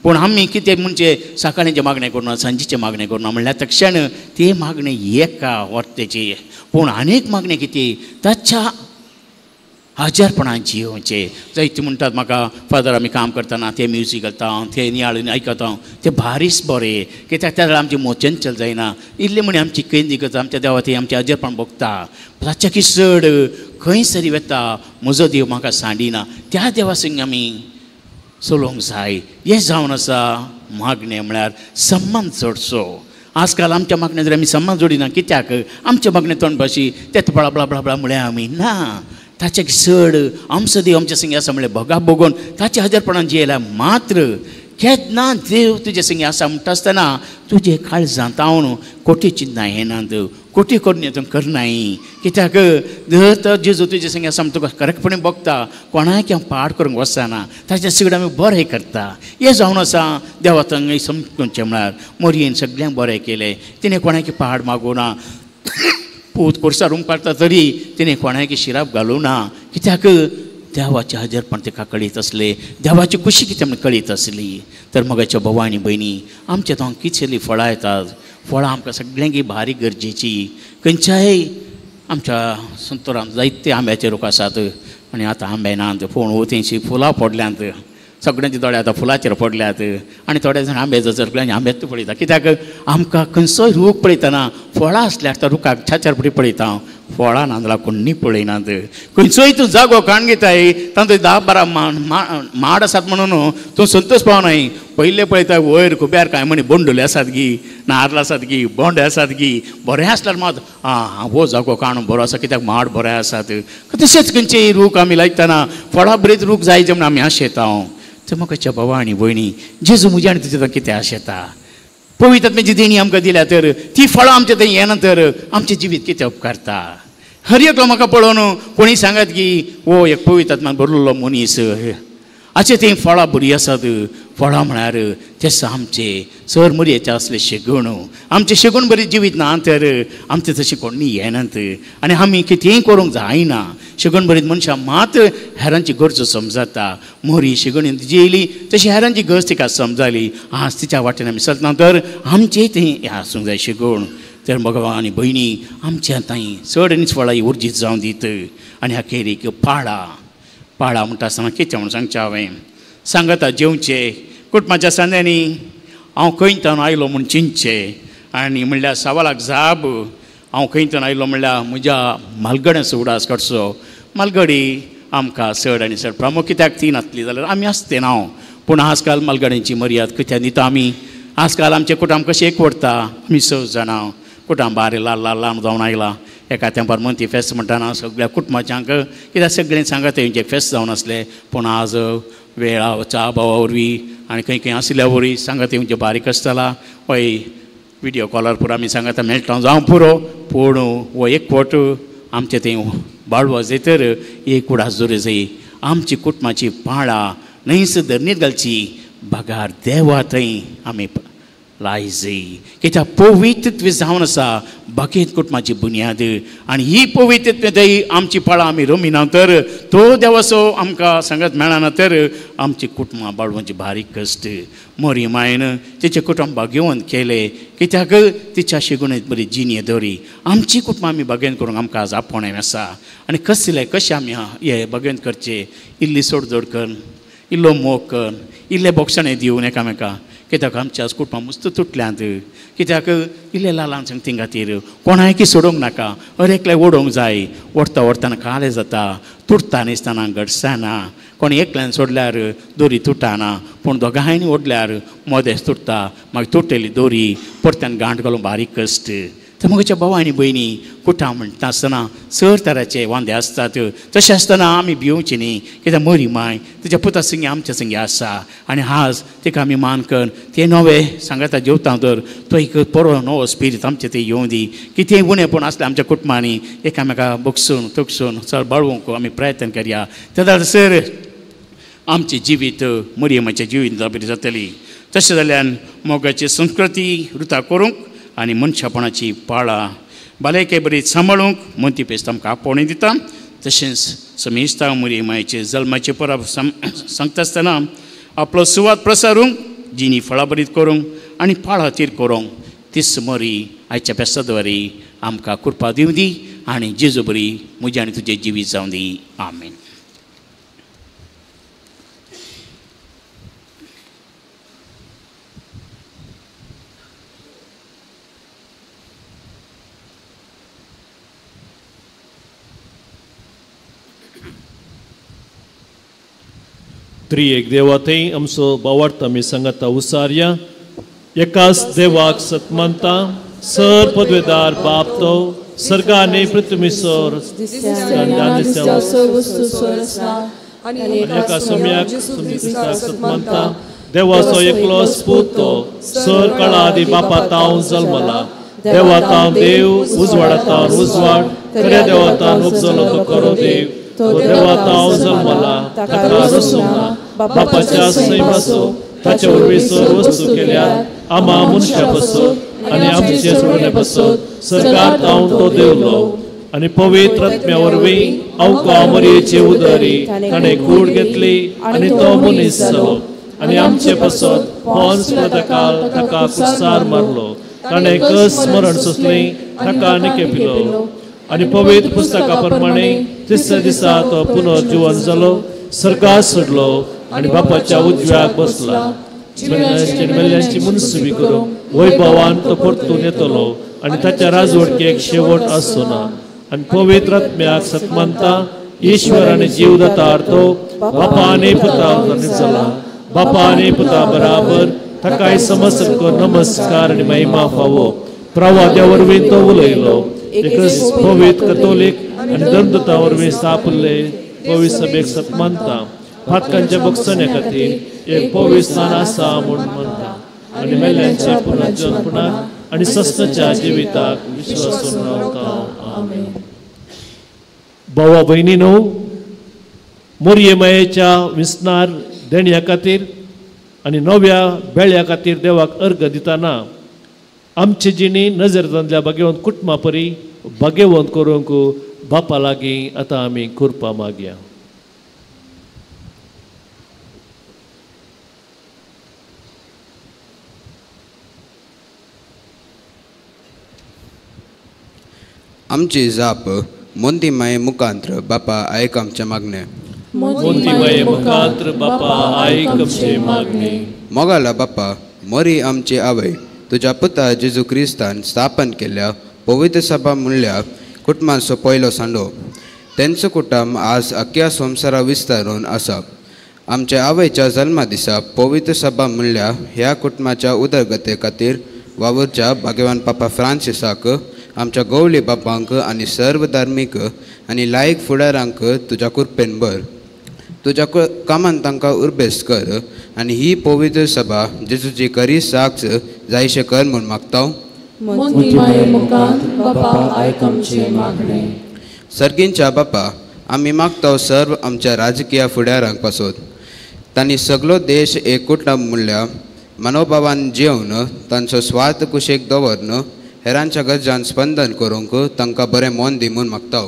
पूण आमी कितें म्हणजे सकाळीचें मागणें करुना, सांजेचें मागणें करुना म्हणल्यार तक्षण तें मागणें एका वर्तेचें. पूण आनीक मागणें कितें? ताच्या हजारपणान जियोवचें. जायते म्हणटात म्हाका, फादर आमी काम करतना तें म्युजीक घालता, तें नियाळ आयकता, तें भारीच बरें. कित्याक त्या वेळार आमचें मोचनचल जायना, इल्लें म्हणी आमची केंद्री करता, आमच्या देवा थंय आमचें हजारपण भोगता. ताच्या की चड खंय सरी वता म्हजो देव म्हाका सांडिना, त्या देवा संग आमी चलोवंक जाय. हें जावन आसा मागणें म्हळ्यार सम्मान चडसो. आजकाल आमच्या मागण्या जर आमी सम्मान जोडिना, कित्याक आमच्या मागणें तोंडपाशी तें बळा बळा बळा बळा म्हळ्यार आमी ना. ताचे चड आमचो देव आमच्या संगी आसा म्हळ्यार भोगा भोगून ताच्या हजारपणान जियेल्या. मात्र केन्ना देव तुजे संगी आसा म्हणटा आसतना तुजे काळजांत हांव कोटी चिंतना येनात, कोटी करून तूं करनाय. कित्याक जर तर जेजू तुजे संगी आसा म्हण तुका करेक्टपणी भोगता, कोणाक हांव पाड करूंक वचना, ताच्या सगळें आमी बरें करता. हें जावन आसा देवा थंय समजूचें म्हळ्यार मोरयेन सगळ्यांक बरें केलें, तिणें कोणाक पाड मागूना, पूत कोर्सार उमकारता तरी तिणें कोणाक शिराप घालूं ना. कित्याक देवाचें हजारपण तिका कळीत आसलें, देवाची खुशी कितें म्हण कळीत आसली. तर मगाच्या भावा आनी भयणी, आमच्या थंय कितलीं फळां येतात, फळां आमकां सगळ्यांक भारी गरजेची. खंयच्याय आमच्या संतोरान जायते आंब्याचे रूख आसात आनी आतां आंबे नात, पूण तेंची फुलां पडल्यांत, सगळ्यांचे दोळे आतां फुलाचेर पडल्यात आनी थोडे जाण आंब्याचो सगळ्यांनी आंब्याच पळयता. कित्याक आमकां खंयचोय रूख पळयतना फळां आसल्यार त्या रुखाक चार पटी पळयता, फळां ना जाल्यार कोण्णी पळयनात. खंयचोय तूं जागो काण घेताय तातूंत 10-12 माड आसात म्हणून तूं संतोष पावनाय. पयलें पळयता वयर खुब्यार कांय म्हणी बोंडुले आसात गी, नार्ल आसात गी, बोंडे आसात गी, बरें आसल्यार मात आं हो जागो काणून बरो आसा कित्याक माड बरे आसात. तशेंच खंयचेय रूख आमी लायतना फळां बरेच रूख जाय जे म्हण आमी आशेता. तर म्हाका बाबा आनी भयणी, जेजू म्हज्या आनी तुज्या कितें आशेता? पवित्र आत्म्याची देणी आमकां दिल्या तर ती फळां आमच्या थंय येना तर आमचें जिवीत कितें उपकारता? हर एकलो म्हाका पळोवन कोणी सांगात की हो एक पवित्र आत्म्यान भरलेलो मनीस, आचे थंय फळां बरीं आसात. फळां म्हळ्यार तें आमचे सर मुरयेचे आसले शेगूण, आमचें शेगूण बरी जिवीत ना तर आमचें तशें कोणी येनात आनी आमी कितेंय करूंक जायना. शेगूण बरीत मनशां मात हेरांची गरज समजता. मोरी शेगुणीन जियेली तशी हेरांची गरज तिका समजाली. आज तिच्या वाटेन आमी चलतना तर आमचें थंय आसूंक जाय शेगूण. तर भगवान आनी भयणी आमच्या थंय चड निचवळां उर्जीत जावन दीत. आनी अखेरीक पाळां पाळां म्हणटा आसतना कितें म्हणून सांगचें हांवें सांगता जेवचें कुटुंबाच्या सांद्यांनी हांव खंयतान आयलो म्हूण चिंतचें आनी म्हणल्यार सवालाक जाब हांव खंयतान आयलो म्हणल्यार म्हज्या म्हालगड्यांचो उडास काडचो. म्हालगडी आमकां चड आनी चड प्रामुख्य कित्याक ती नासली जाल्यार आमी आसते ना. पूण आजकाल म्हालगड्यांची मर्याद कित्याक दिता आमी. आजकाल आमचें कुटुंब कशें एकवटता आमी स जाणां कुटुंब बारी ल्हान ल्हान ल्हान जावन आयलां. एका तेंपार मंती फेस्त म्हणटाना सगळ्या कुटुंबाच्यांक कित्याक सगळें सांगता तेंचें फेस्त जावन आसलें. पूण आज वेळाच्या भावा वरवीं आनी खंय खंय आशिल्ल्या वरवीं सांगता तेंचें बारीक आसताला हय विडियो कॉलार पुरो आमी सांगता मेळटा जावं पुरो. पूण हो एकवट आमचें थंय बाळवा जाय तर एक उडास दवरूं जाय. आमची कुटुंबाची पाळां न्हंयच धरणीत घालची बगार देवा थंय आमी लायजय कित्याक पवित्रत्व जावन आसा बागेत कुटुंबाची बुन्याद. आनी ही पवित्रत्व थंय आमची पाळां आमी रोमिना तर तो देवाचो आमकां सांगत मेळना तर आमची कुटुंबां बाळोवची बारीक कश्ट. मोरी मायन तिचें कुटुंब भाग्यवंत केलें कित्याक तिच्या शिगुणेत बरी जिणी दवरी. आमची कुटुंबां आमी भाग्यवंत करूंक आमकां आज आपोवणें आसा. आनी कसले कशें आमी हे भाग्यवंत करचें इल्ली सोडजोड करून इल्लो मोग करून इल्लें बोगसणें दिवन एकामेका कित्याक आमच्या आज कुटुंबां मस्त तुटल्यांत. कित्याक इल्लें ल्हान संगती खातीर कोणायकी सोडूंक नाका हर एकल्याक ओडोवंक जाय. ओडटा ओडटना कालें जाता तुटता न्हिसतना घडसाना. कोण एकल्यान सोडल्यार दोरी तुटना पूण दोगांयनी ओडल्यार मदेंच तुटता. मागीर तुटलेली दोरी परत्यान गांठ घालूंक बारीक कश्ट. तर म्हज्या भाव आनी भयणी कुटां म्हणटा आसतना चड तराचे वांदे आसतात. तशें आसतना आमी भिवची न्ही कित्याक मोरी माय तिच्या पुता संगी आमच्या संगी आसा. आनी आज तिका आमी मान करून तें नवें सांगता जेवता तर तो एक बरो नवो स्पिरीत आमचें थंय येवं दी. कितेंय उणेपण आसलें आमच्या कुटुंबांनी एकामेका बगसून तगसून चड बाळोवंक आमी प्रयत्न करया. तेन्ना सर आमचें जिवीत मरियमाचें जिवीत बरी जातली. तशें जाल्यान मोगाची संस्कृती रुता करूंक आनी मनशापणाची पाळां भलायके बरी सांबाळूंक मोंती पेस्त आमकां आपोवणें दिता. तशेंच समेस्ता मोरी मायचे जल्माचे परब सांगता आसतना आपलो सुवात प्रसारूंक जिणी फळां बरीत करूंक आनी पाळां तीर करूंक तीच मोरी आयच्या पेस्ताद्वारी आमकां कृपा दिवं दी आनी जेजू बरी म्हजें आनी तुजें जिवीत जावं दी. आमेन. त्रिएक देवा थंय आमचो बावार्थ आमी सांगता उसारया. एकाच देवाक सतमानता सर पदवेदार बाप तो सर्गाने पृथ्वीसर एका सोम्याक सतमानता देवाचो एकलो पूत तो सर काळा आदी बापा तावन जल्मला. देवा तावन देव उजवाडा तावन उजवाड खऱ्या देवा तावन उपजलो तो खरो देव तो देवा तावन जल्मला ताका रसूंक ना बापाच्या सैमाचो ताचे वरवीं सर वस्तू केल्यात आमा मनशा पासून आनी आमचे सोडणे पासून सरकार तावन तो देवलो आनी पवित्र आत्म्या वरवीं अवका मरयेचे उदरी ताणें कूड घेतली आनी तो मनीस जालो आनी आमचे पासत पोन्स पिलाताकाल ताका कुसार मारलो. ताणें कस मरण सोंसलें ताका निके पिलो आनी पवित्र पुस्तका प्रमाणे तिसऱ्या दिसा तो पुनर्जिवन जालो सर्गात सोडलो आनी बापाच्या उजव्याक बसला. मेल्ल्यांची मुनसुबी करूंक वैभवान तो परतून येतलो आनी ताच्या राजवटकेक शेवट आसचो ना. आनी पवित्र आत्म्याक सतमानता ईश्वर आनी जीवदाता तो बापा आनी पुता जाला बापा आनी पुता बराबर ताकाय समस्त नमस्कार आनी महिमा फावो. प्रवाद्या वरवीं तो उलयलो एकच पवित्र कथोलीक आनी दंदता वरवीं स्थापल्ले पवित्र सभेक सतमानता पातकांच्या बक्षण्या खातीर एक पवित्र स्थान आसा म्हूण मानता आनी मेल्ल्यांचे पुनर्जन्मपणाक आनी सस्नाच्या जिविताक विश्वास रावता. आमेन. भावा भयणीनो मोरये मायेच्या विसनार देण्या खातीर आनी नव्या बेळ्या खातीर देवाक अर्घ दितना आमची जिणी नजरेंतल्या भाग्यवंत कुटुंबा परी भाग्यवंत करूंक बापा लागीं आतां आमी कृपा मागया. आमची जाप मोंती माये मुखांत्र बापा आयक आमचें मागणें. मोंती माये मुखांत्र बापा आयक आमचें मागणें. मोगाला बापा, मोरी आमची आवय तुज्या पुता जेजू क्रिस्तान स्थापन केल्ल्या पवित्र सभा म्हणल्या कुटुंबांचो पयलो सांडो. तेंचो कुटुंब आज अख्ख्या संवसारा विस्तारून आसा. आमच्या आवयच्या जल्मा दिसा पवित्र सभा म्हणल्या ह्या कुटुंबाच्या उदरगते खातीर वावुरच्या भाग्यवान पापा फ्रांसिसाक, आमच्या गवळी बापांक आनी सर्व धार्मीक आनी लायक फुडारांक तुज्या कृपेन भर. तुज्या कामान तांकां उर्बेस कर आनी ही पवित्र सभा जेजूची खरी साक्ष जायशें कर म्हूण मागता. सर्गींच्या बापा, आमी मागता सर्व आमच्या राजकीय फुडारांक पासत तांणी सगलो देश एक कुटुंब म्हणल्या मनोभावान जेवन तांचो स्वार्थ कुशीक दवरन हेरांच्या गरजान स्पंदन करूंक तांकां बरें मन दी म्हूण मागता.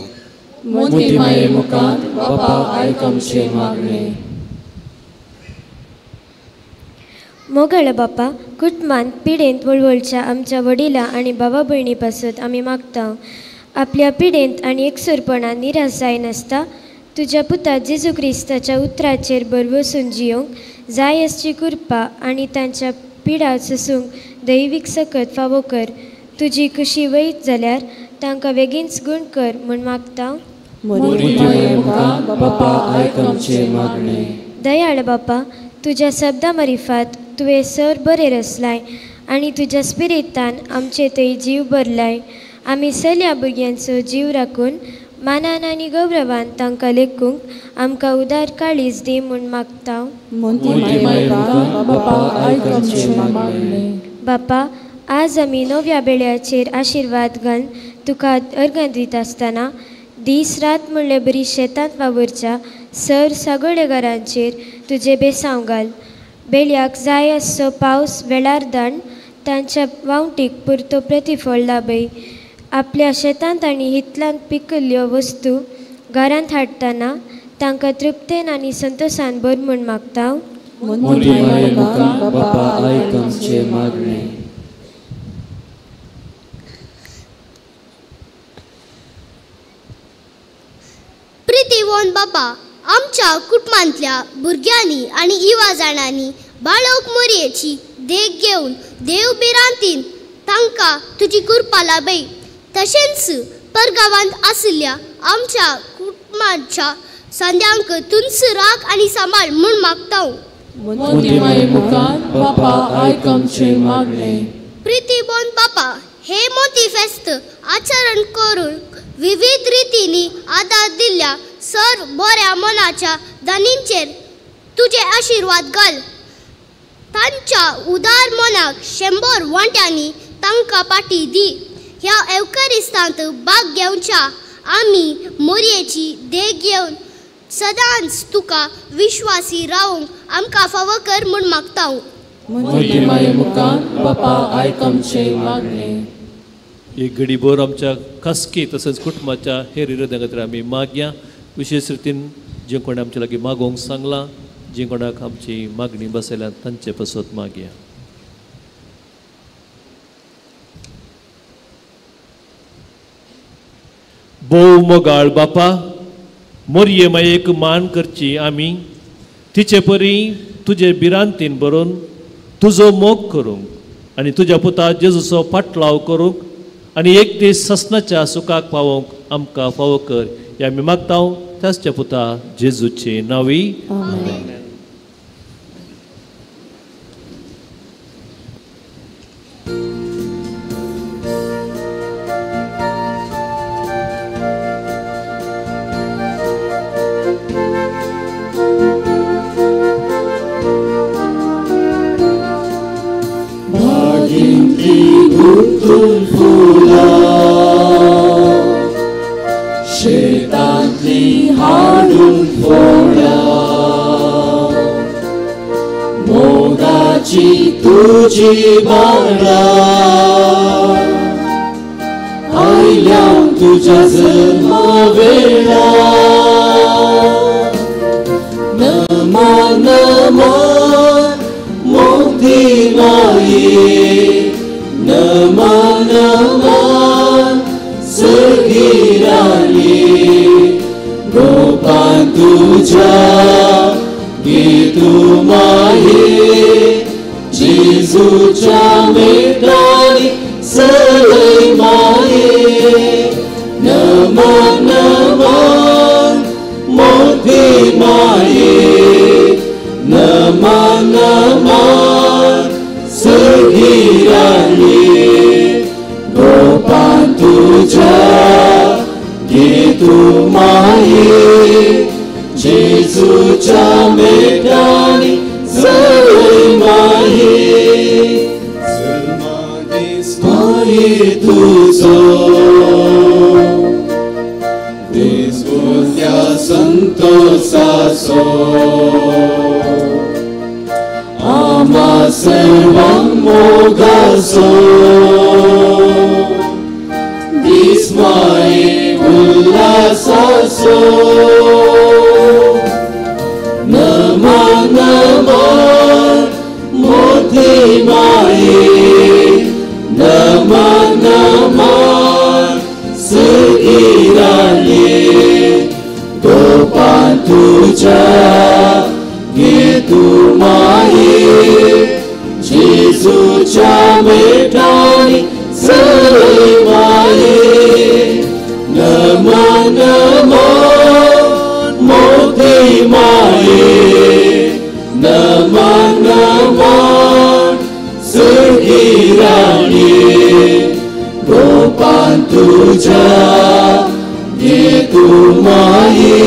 मोगाळ बापा, कुटुंबांत पिडेंत वळवळच्या आमच्या वडिलां आनी बाबा भयणी पासत आमी मागता. आपल्या पिडेंत आनी एकसुरपणान निराश जायनासता तुज्या पुता जेजू क्रिस्ताच्या उतराचेर भरवसून जियोंक जाय आसची कृपा आनी तांच्या पिडा सोसूंक दैवीक सकत फावो कर. तुजी कुशी वयत जाल्यार तांकां बेगीनच गूण कर म्हूण मागता. दयाळ बापा, तुज्या शब्दा मारिफात तुवें सर बरें रचलाय आनी तुज्या स्पिरितान आमचे थंय जीव भरलाय. आमी सगळ्या भुरग्यांचो जीव राखून मानान आनी गौरवान तांकां लेखूंक आमकां उदार काळीज दी म्हूण मागता. बापा, आज आमी नव्या बेळ्याचेर आशिर्वाद घालून तुका अर्गां दिता आसतना दीस रात म्हणले बरी शेतांत वावुरच्या सर सगळेगारांचेर तुजें बेसांव घाल. बेळ्याक जाय आसचो पावस वेळार दाण तांच्या वावटीक पुरतो प्रतिफळ लाभय. आपल्या शेतांत आनी हितलांत पिकिल्ल्यो वस्तू घरांत हाडटना तांकां तृप्तेन आनी संतोशान भर म्हूण मागता. प्रितीवोन बाबा, आमच्या कुटुंबांतल्या भुरग्यांनी आनी युवा जाणांनी बाळक मोरयेची देख घेवन देव भिरांतीन तांकां तुजी कृपा लाभय. तशेंच परगांवांत आशिल्ल्या आमच्या कुटुंबाच्या संद्यांक तुंच राख आनी सांबाळ म्हूण मागता. प्रितीबोन बापा, हे मोती फेस्त आचरण करून विविध रितींनी आदार दिल्ल्या सर्व बऱ्या मनाच्या दानींचेर तुजे आशिर्वाद घाल. तांच्या उदार मनाक 100 वांट्यांनी तांकां पाटी दी. ह्या एवकरिस्तांत भाग घेवच्या आमी मोरयेची देख घेवन सदांच तुका विश्वासी रावंक आमकां फावो कर म्हूण मागता. एक घडीभर आमच्या खासगी तशेंच कुटुंबाच्या हेर हृदया खातीर आमी मागया. विशेश रितीन जे कोणें आमचे लागीं मागोवंक सांगलां, जे कोणाक आमची मागणी बसयल्या तांचे पासत मागया. भोव मोगाळ बापा, मोरये मायेक मान करची आमी तिचे परी तुजे भिरांतीन भरून तुजो मोग करूंक आनी तुज्या पुता जेजूचो पाटलाव करूंक आनी एक दीस ससनाच्या सुखाक पावोवंक आमकां फावो कर हे आमी मागता त्याच्या पुता जेजूचे नांवी. आमेन. तुजी बाळा आयल्या तुज्या जल्मा वेळा नमन नमन मोती माये नमन नमन सर्गी राणी गोपान तुझ्या गेतू माये जेजूच्या मेटानी सलय माये नमन नमन मोठी माये नमन नमन सगी राणी गोपान तुझ्या गेतू माये जेजूच्या मेटानी सलय माये माये तुझो दिसुत्या संतोषासो आमा सर्वांग मोगासो दीस माये उल्हासासो नमन नमन मोठी माये नमन नमन सगी राणी गोपान तुझ्या गेतू माये जेजूच्या मेटानी सलय माये नमन नमन मोठी माये नमन नमन सगी राणी गोपान तुझ्या गेतू माये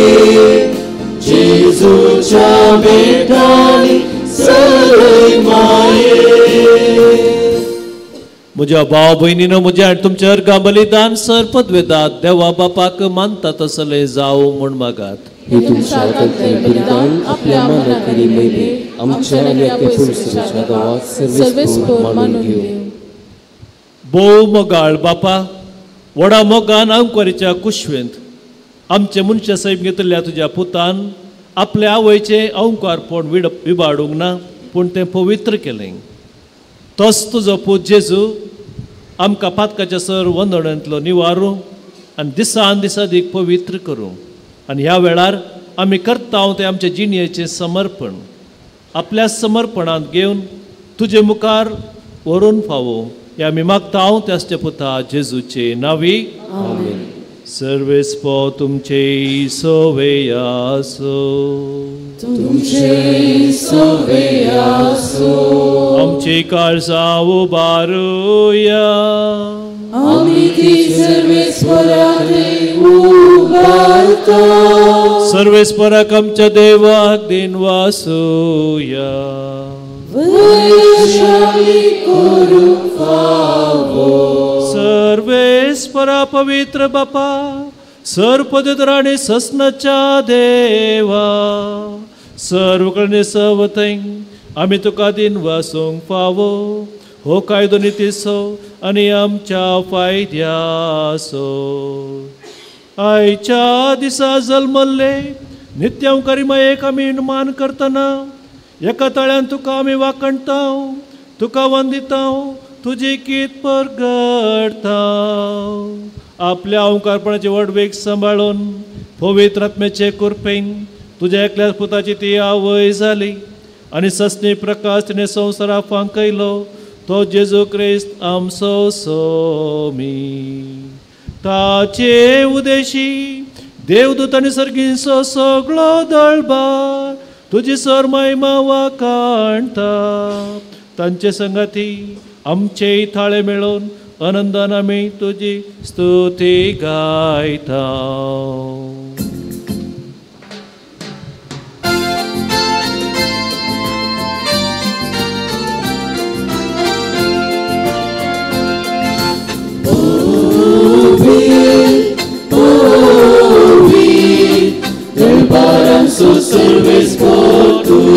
जेजूच्या मेटानी सलय माये. म्हज्या भाव भयणीनो म्हज्या आनी तुमच्या अर्घा बलिदान सर पदवेदात देवा बापाक मानता तसले जावं म्हूण मागात. हे तुमच्या हातांतलें बलिदान आपल्या मनाक आनी मैबे आमच्या आनी आपल्या पुरुषाच्या गांवात सर्वेस्पोर मानून घेवं. भोव मोगाळ बापा व्हडा मोगान अंकवारीच्या कुशवेंत आमचे मनशा सैम घेतिल्ल्या तुज्या पुतान आपल्या आवयचें अंकारपण विबाडूंक ना पूण तें पवित्र केलें. तोच तुजो पूत जेजू आमकां पातकाच्या सर वंदणांतलो निवारूं आनी दिसान दिसादीक पवित्र करूं आनी ह्या वेळार आमी करता तें आमचे जिणयेचें समर्पण आपल्या समर्पणांत घेवन तुजे मुखार व्हरून फावो हे आमी मागता त्याच पुता जेजूचे नांवी. आमेन. सर्वेस्पो तुमचे सोवे आसो तुमचे सोवे आसो. आमची काळजां उबारुया आमी ती सर्वेस्पराक उबारता. सर्वेस्पराक आमच्या देवाक दिन वासूया. वैशाली करूंक फावो. सर्वेस्परा पवित्र बापा सर्वपवित्र आनी ससनाच्या देवा सर्व कडे सवथंय आमी तुका दिन वासूंक फावो हो कायदो नितीचो आनी आमच्या फायद्याचो. आयच्या दिसा जल्मल्ले नित्यंकारी मायेक आमी मान करतना एका तळ्यान तुका आमी वाखणता तुका वंदिता तुजी कीत परगडता. आपल्या ओंकारपणाची व्हडवीक सांबाळून पवित्र आत्म्याचे कृपेन तुज्या एकल्या पुताची ती आवय जाली आनी ससनी प्रकाश तिणें संवसाराक फांकयलो तो जेजू क्रिस्त आमचो सोमी. ताचे उदेशी देवदूत आनी सर्गींचो सगळो दळबार तुजी सर महिमा वाखाणता. तांचे संगाती आमचेय थाळे मेळोवन आनंदान आमी तुजी स्तुती गायता. दरबारांचो सर्वेस्पोर तूं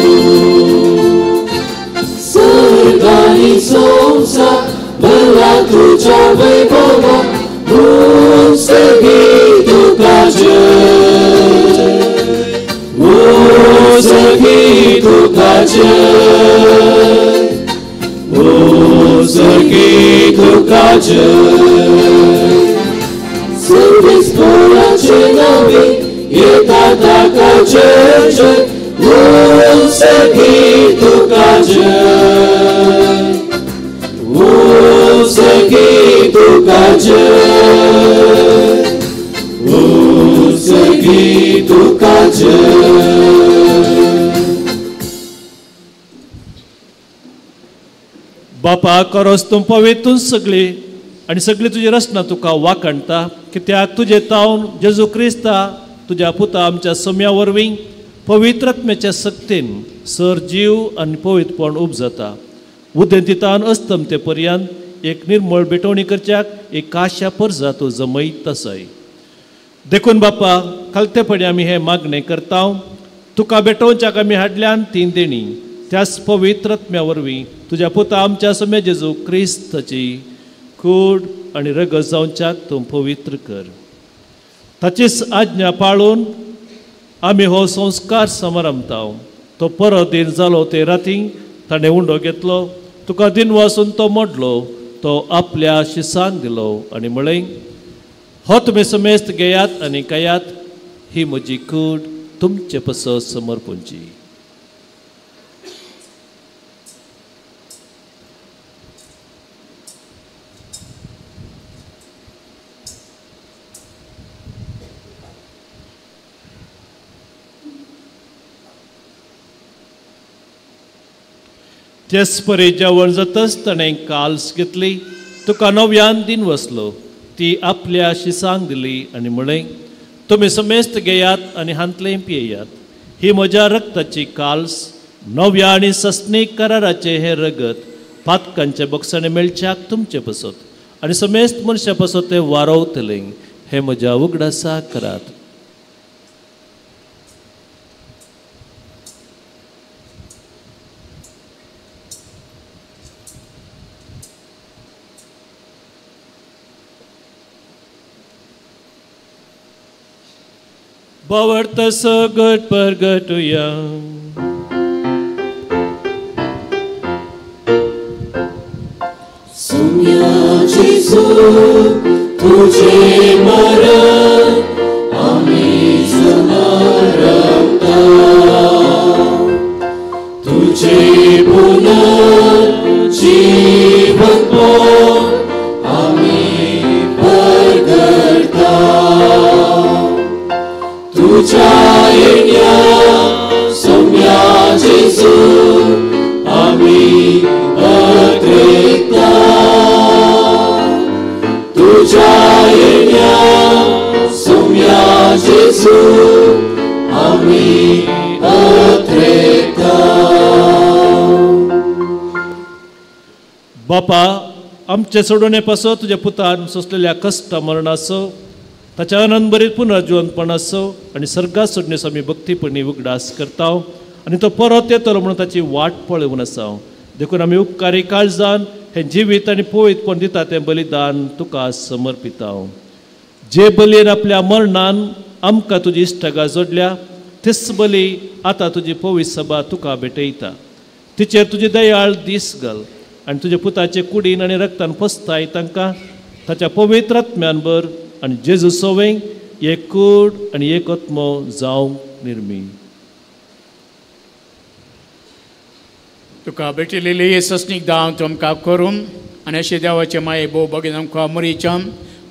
सर्ग आनी संवसार भरला तुज्या वैभवान सगी तुका जय ओ सगी तुका जय ओ सगी तुका जय. सर्वेस्पोर सर्वेस्पोराचे नांवी येता ताका जय जय, उंचगी तुका जय, उंचगी तुका जय, उंचगी तुका जय. बापा करोस तूं पवित्र सगळी आनी सगळी तुजी रचना तुका वाखणटा, कित्याक तुजे तावन जेजू क्रिस्ता तुज्या पुता आमच्या सम्या वरवीं पवित्रत्म्याच्या सक्तीन सर जीव आनी पवित्रपण उपजता. उदेंतितान अस्तमते पर्यंत एक निर्मळ भेटवणी करच्याक एक काश्या परजा तूं जमयत आसाय. देखून बापा खालतेपणी आमी हें मागणें करता, तुका भेटोवच्याक आमी हाडल्यान तीन देणी त्याच पवित्रत्म्या वरवीं तुज्या पुता आमच्या सम्या जेजू क्रिस्ताची कूड आनी रगत जावच्याक तूं पवित्र कर. ताचीच आज्ञा पाळून आमी हो संस्कार समारंभता. तो परत दिन जालो ते राती ताणें उंडो घेतलो, तुका दिन वासून तो मोडलो, तो आपल्या शिसांक दिलो आनी म्हळें, हो तुमी समेस्त घेयात आनी खायात, ही म्हजी कूड तुमचे पसत समर्पणची. तेच परी जेवण जातच ताणें काल्स घेतली, तुका नव्यान दिन वसलो, ती आपल्या शिसांक दिली आनी म्हळें, तुमी समेस्त घेयात आनी हांतलें पियेयात, ही म्हज्या रक्ताची काल्स, नव्या आनी सस्नीक कराराचें हें रगत पातकांचे बक्षाणे मेळच्याक तुमचे पसत आनी समेस्त मनशां पसत तें वारवतलें, हें म्हज्या उगडासाक करात. बावडत सगट परगटुया. सुम्या जेजू तुझे मरण आमी समारंभता, तुझे पुनर्जीवनपण आमी परगटता. तुझ्या येण्या सोम्या जेजू आमी अत्रेकता, तुझ्या येण्या सोम्या जेजू आमी अत्रेकता. बापा आमचे सोडोवणे पासत तुज्या पुतान सोंसलेल्या कश्ट मरणाचो, ताच्या आनंदभरीत पुनर्जिवनपणाचो आनी सर्गात सोडणेचो आमी भक्तीपणी उगडास करता आनी तो परत येतलो म्हणून ताची वाट पळोवन आसा. देखून आमी उपकारी काळजान हें जिवीत आनी पवित्रपण दिता तें बलिदान तुका समर्पिता. जे बलयेन आपल्या मरणान आमकां तुजी इश्टागां जोडल्या तीच बली आतां तुजी पवित्र सभा तुका भेटयता. तिचेर तुजी दयाळ दीस घाल आनी तुज्या पुताचे कुडीन आनी रक्तान पसताय तांकां ताच्या पवित्र आत्म्यान भर आनी जेजू सोवें एक कूड आनी एक आत्मो जावंक निर्मी. तुका भेटिल्ली सस्नीक दान तुमकां करून आनी अशें देवाचे माये भोव बगेन आमकां मरीच्या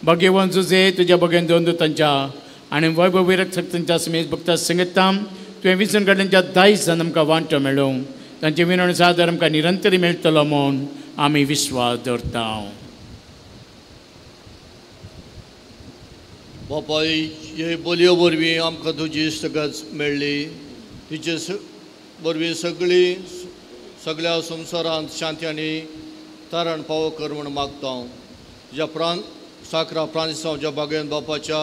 भगेवन जुजे तुज्या बगेन दोन दुतांच्या आनी वैभव रक्षकांच्या समेत भक्ता संगीतां तुवें विचून काडल्यांच्या दायज जावन आमकां वांटो मेळूं, तांचे विनवणी सादर आमकां निरंतरी मेळटलो म्हूण आमी विश्वास दवरता. बापाय हे बोलयो वरवीं आमकां तुजी इश्टगत मेळ्ळी, तिचे वरवीं सगळी सगळ्या संवसारांत शांती आनी तारण पावो कर म्हूण मागता. तुज्या प्रांत साकरा फ्रांसिस आमच्या बागेन बापाच्या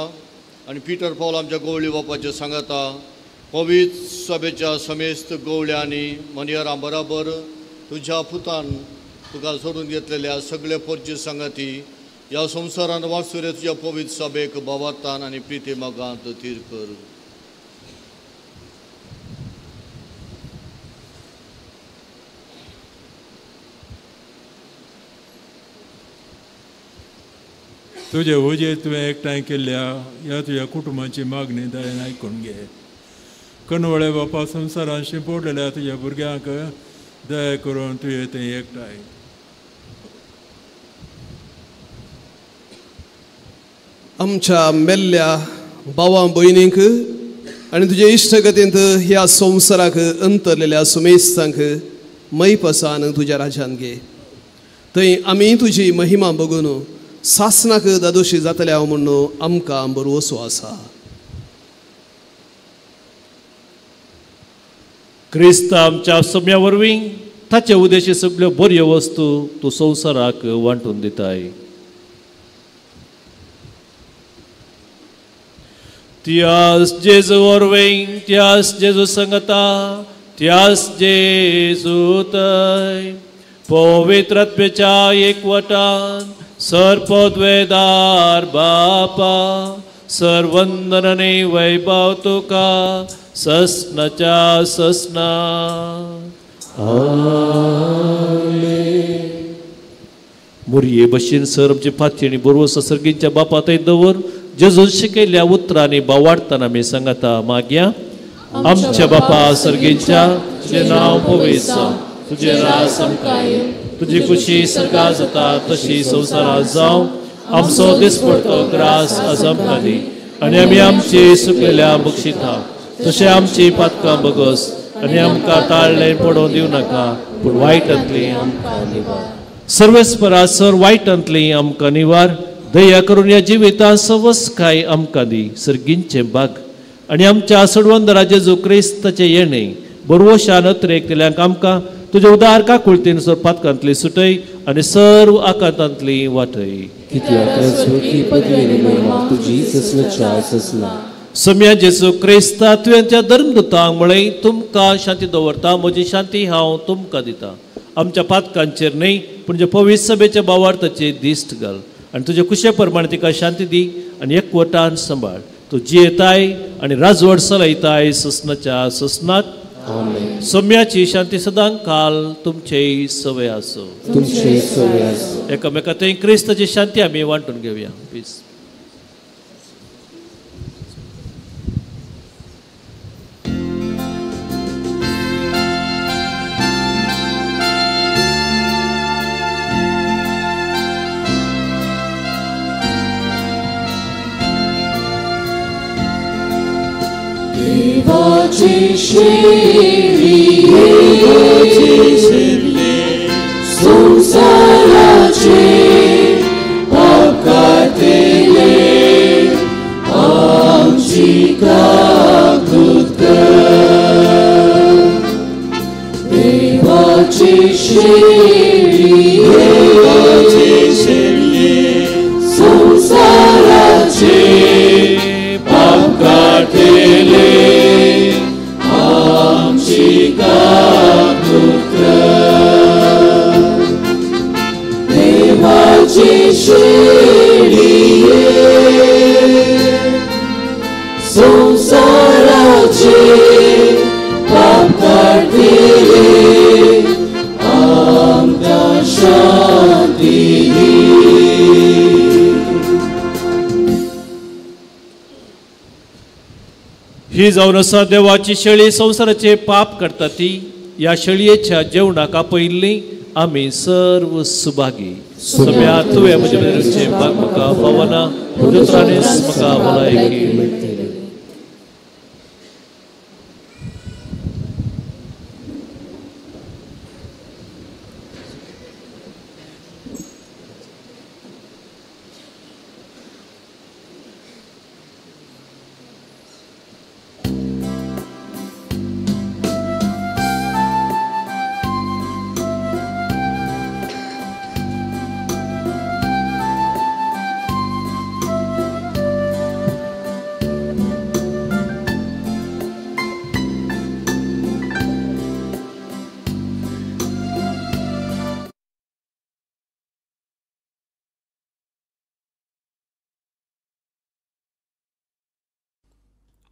आनी पिटर पावल आमच्या गवळी बापाच्या सांगाता पवित्र सभेच्या समेस्त गवळ्यांनी मनयरां बराबर तुज्या पुतान तुका सोडून घेतलेल्या सगळे पोरची सांगाती ह्या संवसारान वासुरे तुज्या पवित्र सभेक भावार्थान आनी प्रिती मोगांत थीर कर. तुजे वजेर तुवें एकठांय केल्ल्या ह्या तुज्या कुटुंबाची मागणी दयेन आयकून घे. कनवळे बापा संवसारान शिंपडलेल्या तुज्या भुरग्यांक दया करून तुवें तें एकठांय. आमच्या मेल्ल्या भावां भयणींक आनी तुजे इश्टगतींत ह्या संवसाराक अंतरलेल्या सुमेस्तांक मैपसान तुज्या राज्यान घे. थंय आमी तुजी महिमा बघून सासनाक दादोशी जातले हांव म्हणून आमकां बरोवसो आसा. क्रिस्त आमच्या सम्या वरवीं ताचे उद्देशी सगळ्यो बऱ्यो वस्तू तूं संवसाराक वांटून दिताय. त्यास जेजू वरवीं, त्यास जेजू संगता, त्यास जेजू तय पवित्र आत्म्याच्या एकवटान सर्पद्वेदार बापा सर्वंदनने वैभव तुका ससनाच्या ससना. मुरये भशेन सर आमचे फाती आनी बरोवस सर्गींच्या बापा थंय दवर. जेजून शिकयल्ल्या उतरांनी बावाडतना आमी सांगता मागया. आमच्या बापा सर्गींच्या, तुजें नांव पवित्र जावं, तुजें राज आमकां येवं, तुजी खुशी सर्गां जाता तशी संवसारांत जावं. आमचो दिसपडतो ग्रास आज आमकां दी आनी आमी आमची सुकलेल्या बक्षिता तशें आमची पातकां बगस आनी आमकां ताळ्ळें पडोवन दिवं नाका, पूण वायटांतली आमकां निवार. सर्वेस्परा सर वायटांतली आमकां निवार. दया करून ह्या जिवितांत सवसकाय आमकां दी. सर्गींचें भाग आनी आमच्या सडवंदरा जेजू क्रिस्ताचें येणें बरवशान अत्रेकतल्यांक आमकां तुजे उदार काकुळतीन सर पातकांतली सुटय आनी सर्व आकांतांतली वाटय. सम्या जेजू क्रिस्ता तुवें त्या धर्मदूतांक म्हळें, तुमकां शांती दवरता, म्हजी शांती हांव तुमकां दिता. आमच्या पातकांचेर न्हय पूण जे पवित्र सभेच्या भावार्थाचे दिश्ट घाल आनी तुजे कुशे प्रमाणे तिका शांती दी आनी एकवटान सांबाळ. तूं जियेताय आनी राजवट चलयताय ससनाच्या ससनात. सम्याची शांती सदां काल तुमचेय सवय आसूं. एकामेका थंय क्रिस्ताची शांती आमी वांटून घेवया. पीस. देवाची शेळी, देवाची शेळी, संसाराचे पाप काडटले, आमची काकूत कर. देवाची शेळी, देवाची शेळी, संसाराचे पाप काडटले, आमची काकूत कर. देवाची शेळी, संसाराचे पाप काडटले, आमकां शांती दी. ही जावन आसा देवाची शेळी, संवसाराचे पाप करता ती. ह्या शेळयेच्या जेवणाक आपयिल्ली आमी सर्व सुभागी. सम्या तुवें म्हजे मदीं भाग म्हाका फावना, पूण दुसऱ्यांनीच म्हाका भलायकी मेळटली.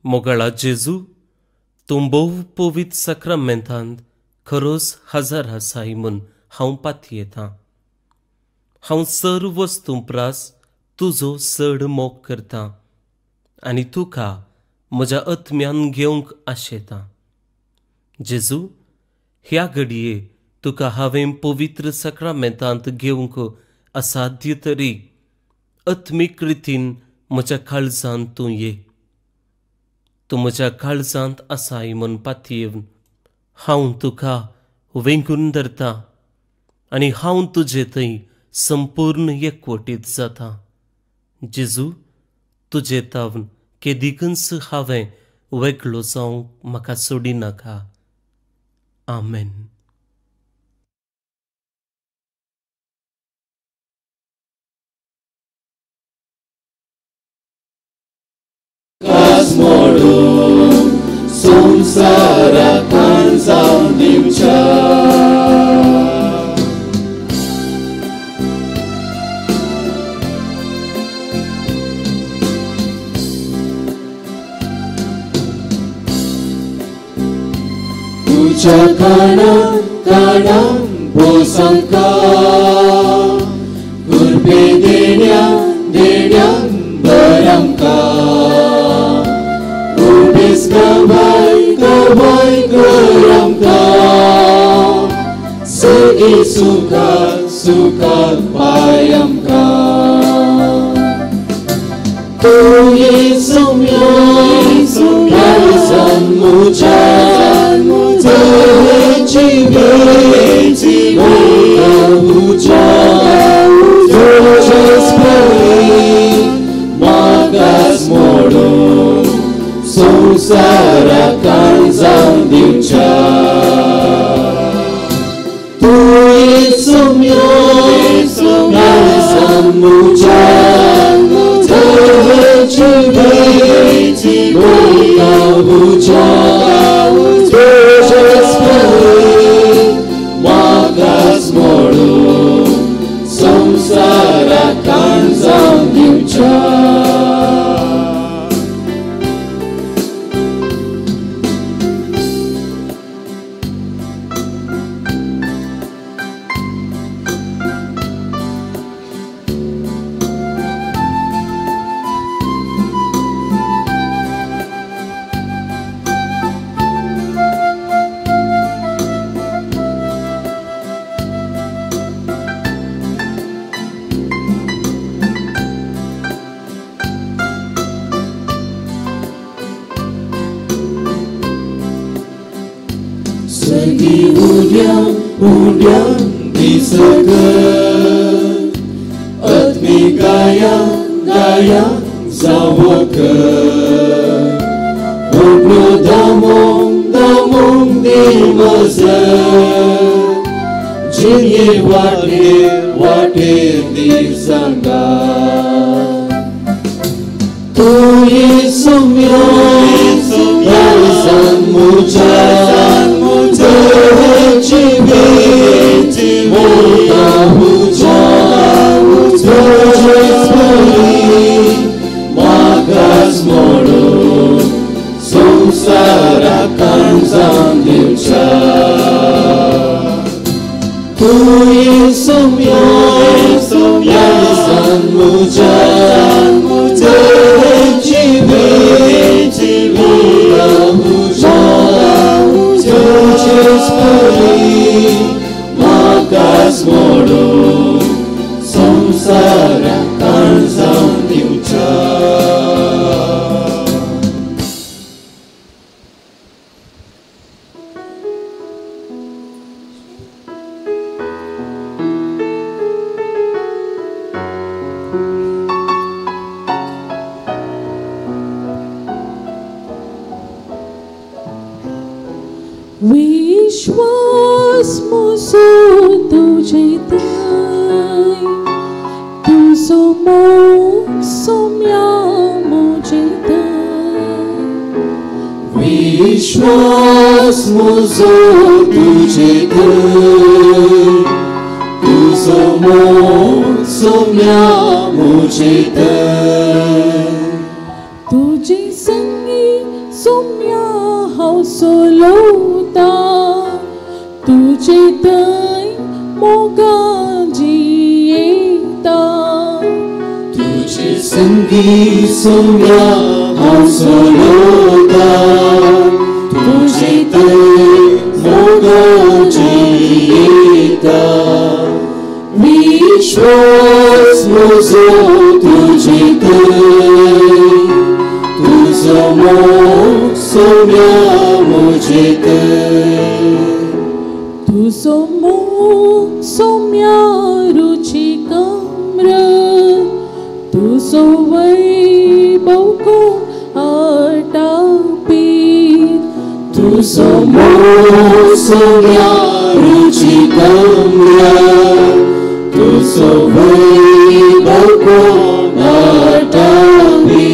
मोगाळा जेजू, तूं भोव पवित्र साक्रामेंतांत खरोच हजर आसाय म्हूण हांव पातयेतां. हांव सर्व वस्तूं प्रास तुजो चड मोग करता आनी तुका म्हज्या आत्म्यान घेवंक आशेता. जेजू, ह्या घडये तुका हांवें पवित्र साक्रामेंतांत घेवंक असाध्य तरी आत्मीक रितीन म्हज्या काळजांत तूं ये. तूं म्हज्या काळजांत आसाय म्हूण पातयेवन हांव तुका वेंगून धरता आनी हांव तुजे थंय संपूर्ण एकवटीत जाता. जेजू, तुजे तावन केदिकूच हांवें वेगळो जावंक म्हाका सोडिनाका. आमेन. मोडून संवसाराक जावन दिवच्या तुज्या काणा काणा बोसांका कुरपे देण्या देण्या बरांका गवाय गवाय कर आमकां सगळीं सुखात सुखात पाय आमकां. तूं येसू काळजान म्हज्या जिवेची म्हज्या तुजेच परी म्हाकाच मोडून संवसाराक जावन दिवच्या. तूं येसू काळजान म्हज्या जिवेची म्हज्या तुजेच परी म्हाकाच मोडून संवसाराक जावन दिवच्या. विश्वास मुजो तुजे थंय तुजो मोग सोम्या मुजे थंय विश्वास मुजो तुजे थंय तुजो मोग सोम्या मुजे थंय तुजे संगी सोम्या हांव सोलोता तुजे थंय मोगा जियेता तुजे संगी सोम्या हांव सोलोता तुजे थंय मोगान जियेता विश्वास म्हजो तुजे थंय तुजो मोग सोम्या म्हजे थंय तुजो मोग सोम्या रुचीक अमृत तुजो वैभव कोण आटापी तुजो मोग सोम्या रुचीक अमृत तुजो वैभव कोण आटापी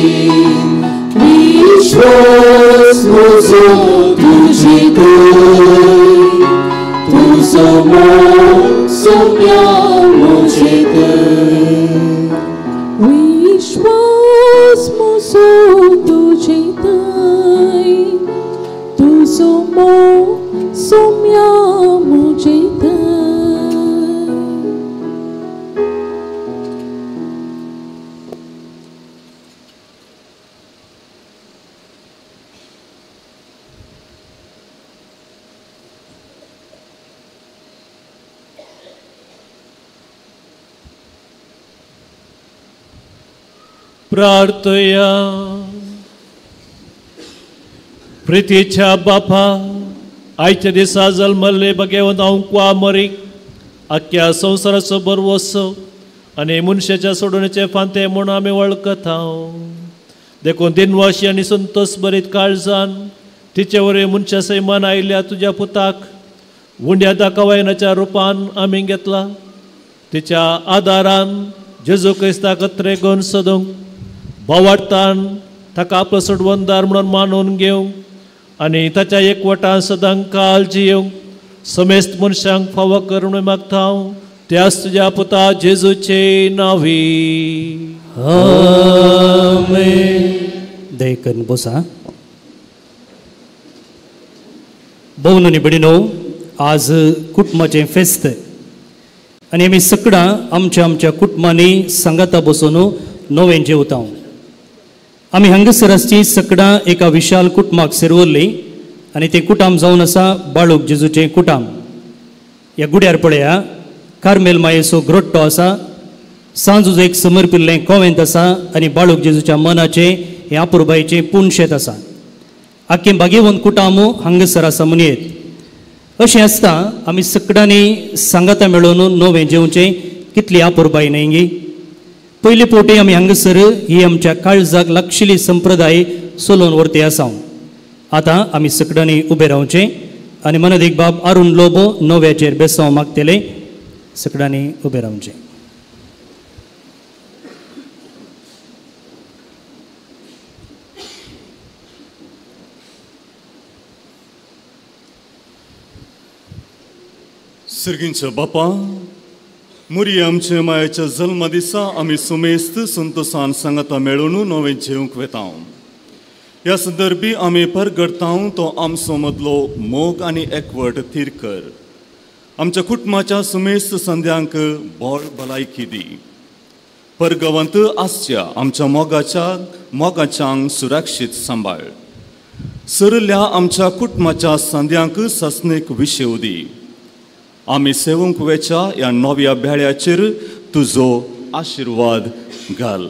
विश्वास म्हजो तुजे थंय तुजो मोग सोम्या म्हजे थंय विश्वास म्हजो तुजे थंय तुजो मोग सोम्या म्हजे थंय. प्रार्थया. प्रितीच्या बापा, आयच्या दिसा जल्मल्ले भगवंत हांव मरीक आख्ख्या संवसाराचो बरवसो आनी मनशाच्या सोडवणेचे फांते म्हूण आमी वळखता. देखून दिनवाशी आनी संतोष भरीत काळजान तिचे वरवीं मनशा सैमान आयिल्ल्या तुज्या पुताक उंड्या दाखवायनाच्या रुपान आमी घेतला. तिच्या आदारान जेजू क्रिस्ताक त्रेगोन सोदूंक भावार्थान ताका आपलो सोडवणदार म्हणून मानून घेवंक आनी ताच्या एकवटान सदां काल जियेवंक समेस्त मनशांक फावो कर म्हणून मागता हांव त्याच तुज्या पुता जेजूचे नांवी. आमेन. दया करून बसा. भोवन आनी भयणीनो, आज कुटुंबाचें फेस्त आनी आमी सगळां आमच्या आमच्या कुटुंबांनी सांगाता बसून नवें जेवता. आमी हांगासर आसची सगळां एका विशाल कुटुंबाक सेरवल्ली आनी तें कुटाम जावन आसा बाळूक जेजूचें कुटाम. ह्या गुड्यार पळया कार्मेल मायेचो ग्रोट्टो आसा, सांजूज एक समर्पिल्लें कोवेंत आसा आनी बाळूक जेजूच्या मनाचें हें आपुरबायेचें पुणशेत आसा. आख्खें बागेवन कुटाम हांगासर आसा म्हणयेत. अशें आसता आमी सगळ्यांनी सांगाता मेळोवन नवें जेवचें कितली आपुरबाय न्हय गी. पयले फावटी आमी हांगासर ही आमच्या काळजाक लागशिल्ली संप्रदाय चलोवन व्हरती आसा. आतां आमी सगळ्यांनी उबें रावचें आनी मनदीक बाब अरुण लोबो नव्याचेर बेसांव मागतले. सगळ्यांनी उबें रावचें. सर्गींच्या बापा, मुरी आमच्या मायेच्या जल्मा दिसा आमी सुमेस्त संतोसान सांगाता मेळोवन नवें जेवंक वेता. ह्या संदर्भी आमी परगडता तो आमचो मदलो मोग आनी एकवट थीर कर. आमच्या कुटुंबाच्या सुमेस्त संद्यांक बळ भलायकी दी. परगवंत आसच्या आमच्या मोगाच्यांक सुरक्षीत सांबाळ. सरल्या आमच्या कुटुंबाच्या संद्यांक सासणीक विशेव दी. आमी सेवूंक वेच्या ह्या नव्या बेळ्याचेर तुजो आशिर्वाद घाल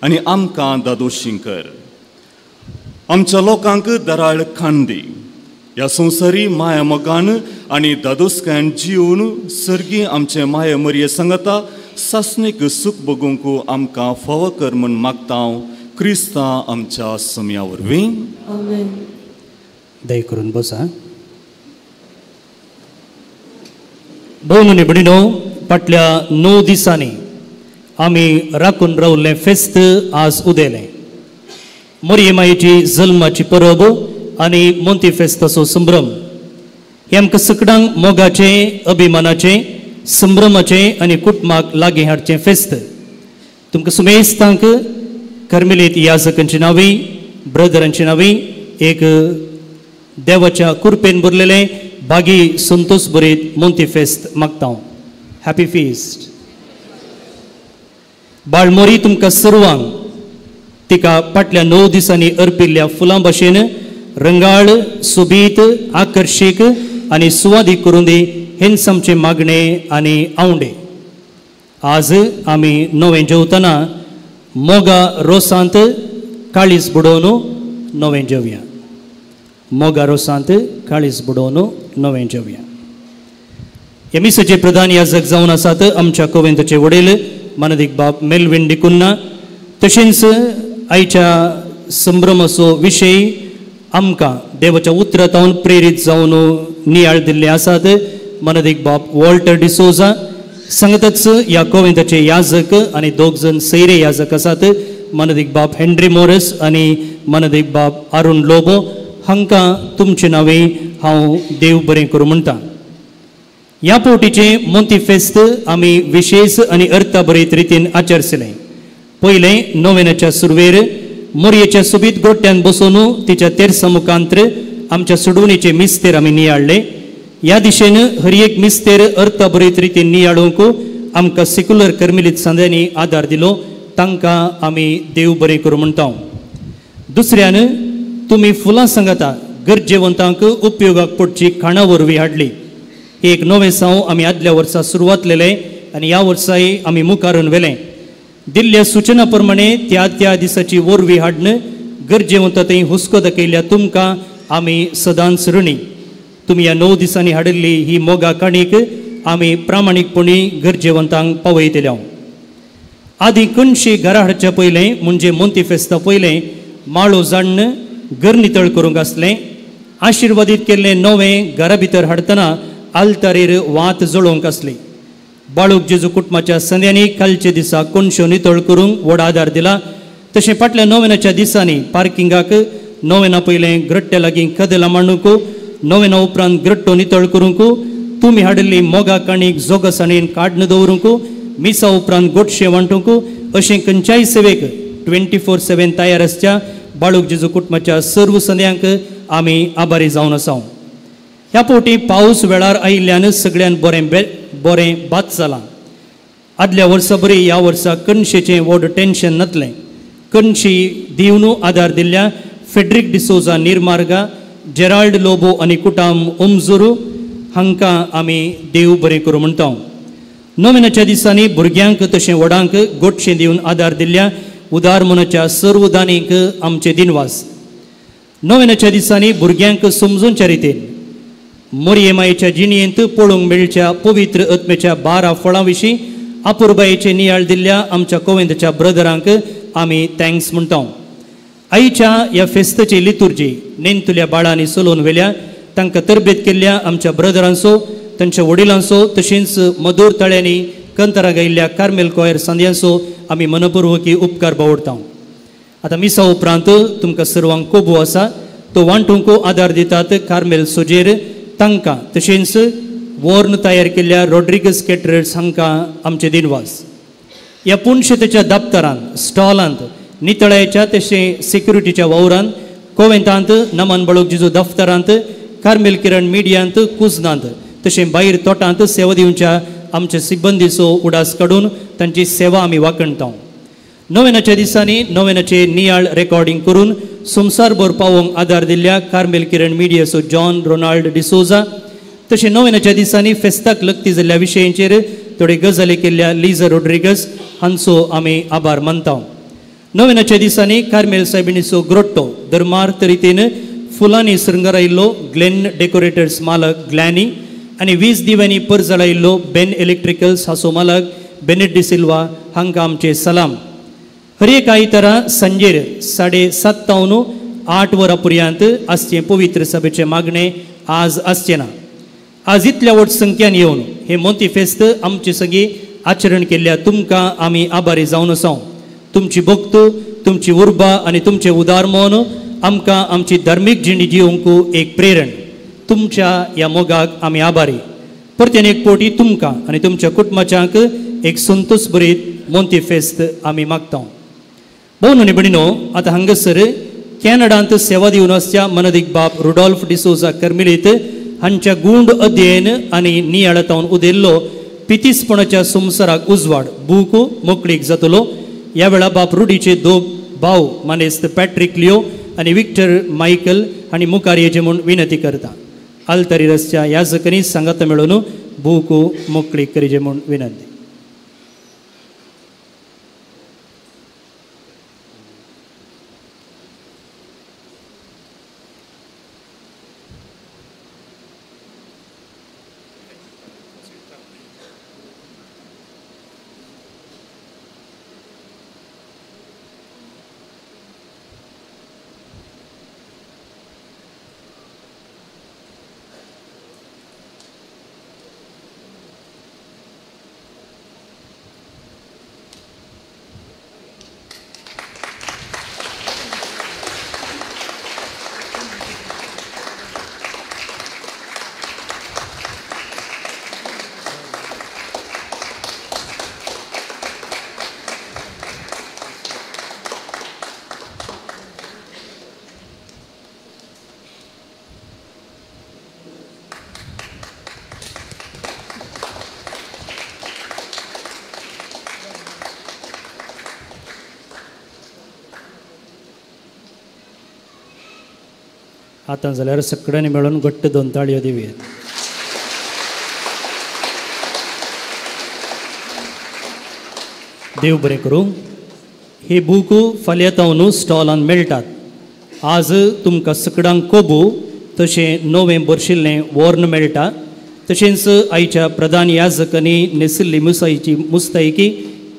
आनी आमकां दादोशी कर. आमच्या लोकांक दराळ खाण दी. ह्या संवसारी माया मोगान आनी दादोसकायन जिवन सर्गी आमचे माया मरये सांगता सासणीक सूख भोगूंक आमकां फावो कर म्हूण मागता हांव क्रिस्ता आमच्या सम्या वरवीं. दया करून बसा. भोवन आनी भयणीनो, फाटल्या 9 दिसांनी आमी राखून रावल्लें फेस्त आज उदेलें. मोरये मायेची जल्माची परब आनी मोंती फेस्ताचो संभ्रम हे आमकां सगळ्यांक मोगाचें, अभिमानाचें, संभ्रमाचें आनी कुटुंबाक लागीं हाडचें फेस्त. तुमकां सुमेस्तांक कर्मेलीत याजकांची नांवी, ब्रदरांची नांवी एक देवाच्या कुरपेन भरलेलें बागी संतोष भरीत मोंती फेस्त मागता. Happy feast. बाळमोरी तुमकां सर्वांक तिका फाटल्या 9 दिसांनी अर्पिल्ल्या फुलां भाशेन रंगाळ, सोबीत, आकर्शीक आनी सुवादीक करून दी हेंच आमचें मागणें आनी आवंडे. आज आमी नवें जेवतना मोगा रोसांत काळीज बुडोवन नवें जेवया. मोगा रोसांत काळीज बुडोवन नवें जेवया. ह्या मिसाचे प्रधान याजक जावन आसात आमच्या कोवेंताचे वडील मानदीक बाब मेलविन डिकुन्ना. तशेंच आयच्या संभ्रमाचो विशय आमकां देवाच्या उतरांत प्रेरीत जावन नियाळ दिल्ले आसात मानदीक बाब वॉल्टर डिसोजा. सांगतच ह्या कोवेंताचे याजक आनी दोग जण सैरे याजक आसात मानदीक बाब हेनरी मोरस आनी मानदीक बाब अरुण लोबो. हांकां तुमचे नांवे हांव देव बरें करूं म्हणटा. ह्या फावटीचें मोंती फेस्त आमी विशेश आनी अर्थभरीत रितीन आचरसलें. पयलें नोवेनाच्या सुरवेर मोरयेच्या सोबीत गोट्यान बसोवन तिच्या तेरसा मुखांत्र आमच्या सोडवणेचे मिस्तेर आमी नियाळ्ळे. ह्या दिशेन हर एक मिस्तेर अर्थभरीत रितीन नियाळूंक आमकां सेक्युलर कर्मिलीत सांद्यांनी आदार दिलो, तांकां आमी देव बरें करूं म्हणटा. दुसऱ्यान तुमी फुलां सांगाता गरजेवंतांक उपयोगाक पडची खाणां वरवीं हाडली. एक नवें साव आमी आदल्या वर्सा सुरवातलेलें आनी ह्या वर्साय आमी मुखारून व्हेलें. दिल्ल्या सुचना प्रमाणे त्या त्या दिसाची वरवीं हाडून गरजेवंता थंय हुस्को दाखयल्ल्या तुमकां आमी सदांच ऋणी. तुमी ह्या 9 दिसांनी हाडिल्ली ही मोगा काणीक आमी प्रामाणीकपणी गरजेवंतांक पावयतले. आदी कणशी घरा हाडच्या पयलें म्हणजे मोंती फेस्ता पयलें माळो जाण्ण घर नितळ करूंक आसलें. आशिर्वादीत केल्लें नवें घरा भितर हाडटना आल्तारेर वात जळोवंक आसली. बाळूक जेजू कुटुंबाच्या संद्यांनी कालच्या दिसा कोनशो नितळ करूंक व्हड आदार दिला. तशें फाटल्या नोवेनाच्या दिसांनी पार्किंगाक नोवेना पयलें ग्रट्ट्या लागीं कदेलां मांडूंक, नोवेना उपरांत ग्रट्टो नितळ करूंक, तुमी हाडिल्ली मोगा काणीक जोगसाणीन काडून दवरूंक, मिसा उपरांत गोडशें वांटूंक अशें खंयच्याय सेवेक 24/7 तयार आसच्या बाळूक जेजू कुटुंबाच्या सर्व संद्यांक आमी आभारी जावन आसा. ह्या फावटी पावस वेळार आयिल्ल्यान सगळ्यान बरें बरें बात जालां. आदल्या वर्सा बरी ह्या वर्सा कणशेचें व्हड टेन्शन नातलें. कणशी दिवन आदार दिल्ल्या फेड्रीक डिसोजा निर्मार्गा, जेराल्ड लोबो आनी कुटाम ओमजुरू हांकां आमी देव बरें करूं म्हणटा. नोवेनाच्या दिसांनी भुरग्यांक तशें व्हडांक गोडशें दिवन आदार दिल्ल्या उदार मनाच्या सर्व दानींक आमचे दिनवास. नोवेनाच्या दिसांनी भुरग्यांक समजूनच्या रितीन मोरये मायेच्या जिणयेंत पळोवंक मेळच्या पवित्र आत्म्याच्या 12 फळां विशीं अपुरबायेचे नियाळ दिल्ल्या आमच्या कोवेंताच्या ब्रदरांक आमी thanks म्हणटा. आईच्या ह्या फेस्ताची लितुर्जी नेंतुल्या बाळांनी चलोवन व्हेल्या तांकां तरबेत केल्ल्या आमच्या ब्रदरांचो, तांच्या वडिलांचो तशेंच मधूर तळ्यांनी कंतरां गायिल्ल्या कार्मेल कॉयर सांद्यांचो आमी मनपूर्वकी उपकार बावडटा. आतां मिसा उपरांत तुमकां सर्वांक कोबो आसा तो वांटूंक आदार दितात कार्मेल सोजेर तांकां तशेंच वॉर्न तयार केल्ल्या रॉड्रिगस केटरर्स हांकां आमचे दिनवास. ह्या पुणशेतेच्या दप्तरांत स्टॉलांत नितळायच्या तशें सेक्युरिटीच्या वावरांत कोवेंतांत नमन बळोक जिजू दफ्तरांत कार्मेल किरण मिडियांत कुजनांत तशें भायर तोटांत सेवा दिवच्या आमच्या सिब्बंदीचो उडास काडून तांची सेवा आमी वाखणटा. नोवेनाच्या दिसांनी नोवेनाचे नियाळ रेकॉर्डिंग करून संवसारभर पावोवंक आदार दिल्ल्या कार्मेल किरण मिडियाचो जॉन रोनाल्ड डिसोजा तशें नोवेनाच्या दिसांनी फेस्ताक लग्ती जाल्ल्या विशयांचेर थोड्यो गजाली केल्ल्या लिजा रोड्रिगस हांचो आमी आभार मानता. नोवेनाच्या दिसांनी कार्मेल सायबिणीचो ग्रोट्टो धर्मार्थ रितीन फुलांनी शृंगारायिल्लो ग्लेन डेकोरेटर्स मालक ग्लॅनी आनी 20 दिव्यांनी परजळायिल्लो बेन इलेक्ट्रिकल्स हाचो मालक बेनेट डिसिल्वा हांकां आमचे सलाम. हर एक आयतारा सांजेर 7:30 8 वरां पर्यंत आसचें पवित्र सभेचें मागणें आज आसचें ना. आज इतल्या व्हड संख्यान येवन हें मोंती फेस्त आमचे सगळीं आचरण केल्ल्या तुमकां आमी आभारी जावन आसा. तुमची भक्त, तुमची उर्बा आनी तुमचें उदार मन आमकां आमची धार्मीक जिणी जिवंक एक प्रेरण. तुमच्या ह्या मोगाक आमी आभारी. परत्यान एक पोटी तुमकां आनी तुमच्या कुटुंबाच्यांक एक संतोष भरीत मोंती फेस्त आमी मागता. भोव आनी भयणीनो, आतां हांगासर कॅनडांत सेवा दिवन आसच्या मनदीक बाब रुडॉल्फ डिसोजा कर्मिलीत हांच्या गूंड अध्ययन आनी नियाळांत उदेल्लो पितीसपणाच्या संवसाराक उजवाड बूक मोकळीक जातलो. ह्या वेळार बाप रुडीचे दोग भाव मानेस्त पॅट्रीक लिओ आनी विक्टर मायकल हांणी मुखार येचे म्हूण विनंती करता. आल्तारी रस्त्या याजकांनी सांगाता मेळोवन बूक मोकळीक करीचे म्हूण विनंती. आतां जाल्यार सगळ्यांनी मेळून घट्ट दोन ताळयो दिवया. देव बरें करूं. हे बूक फाल्यां तावन स्टॉलान मेळटात. आज तुमकां सगळ्यांक कोबू तशें नवें बरशिल्लें वॉर्न मेळटा. तशेंच आयच्या प्रधान याजकांनी नेसिल्ली मुसायची मुस्तायकी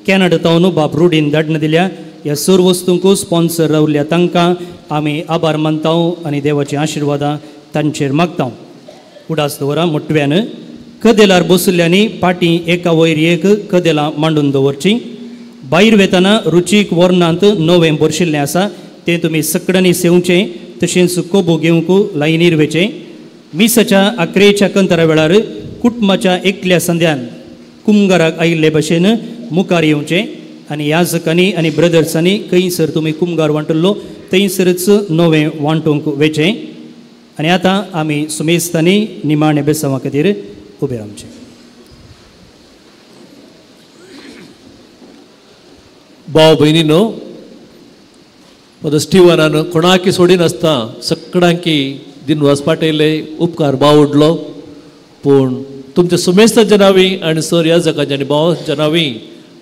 कॅनडा तावन बाप रुडीन धाडून दिल्या. ह्या सर्व वस्तूंक स्पॉन्सर रावल्या तांकां आमी आभार मानता आनी देवाची आशिर्वादां तांचेर मागता. उडास दवरा मोटव्यान कदेलार बशिल्ल्यांनी पाटी एका वयर एक कदेलां मांडून दवरची. भायर वेतना रुचीक वर्णांत नवें बरशिल्लें आसा तें तुमी सगळ्यांनी सेवचें. तशेंच कोबो घेवंक लायनीर वेचें. मिसाच्या आकरेच्या कंतरा वेळार कुटुंबाच्या एकल्या संद्यान कुमगाराक आयिल्ले भशेन मुखार येवचें आनी याजकांनी आनी ब्रदर्सांनी खंयसर तुमी कुमगार वांटल्लो थंयसरच नवें वांटूंक वेचें. आनी आतां आमी सुमेस्तांनी निमाणे बेसांवा खातीर उबे रावचें. भाव भयणीनो, फादर स्टिवनान कोणाकी सोडिनासता सगळ्यांकी दिनवास पाटयले, उपकार बावडलो. पूण तुमच्या सुमेस्तांच्या नांवी आनी सर याजकांच्या आनी भावांच्या नांवी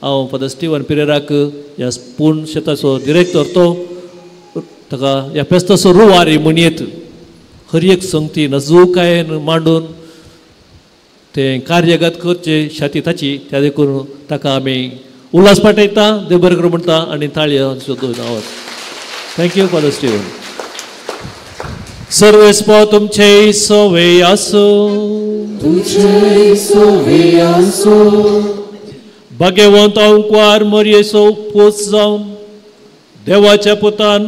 हांव फादर स्टिवन पिरेराक ह्या पूर्ण शेताचो डिरेक्टर तो ताका ह्या फेस्ताचो रुवारी म्हणयेत हर एक संगती नजूकायेन मांडून तें कार्यगत करचें शाती ताची त्या देखून ताका आमी उल्हास पाठयता, देव बरें करूं म्हणटा आनी ताळयो दोन आवाज. Thank you father Steven. सर्वेस्पो तुमचे सोवे आसूं. तुमचे सोवे आसूं. भाग्यवंत अंकवार मरयेचो पोस जावन देवाच्या पुतान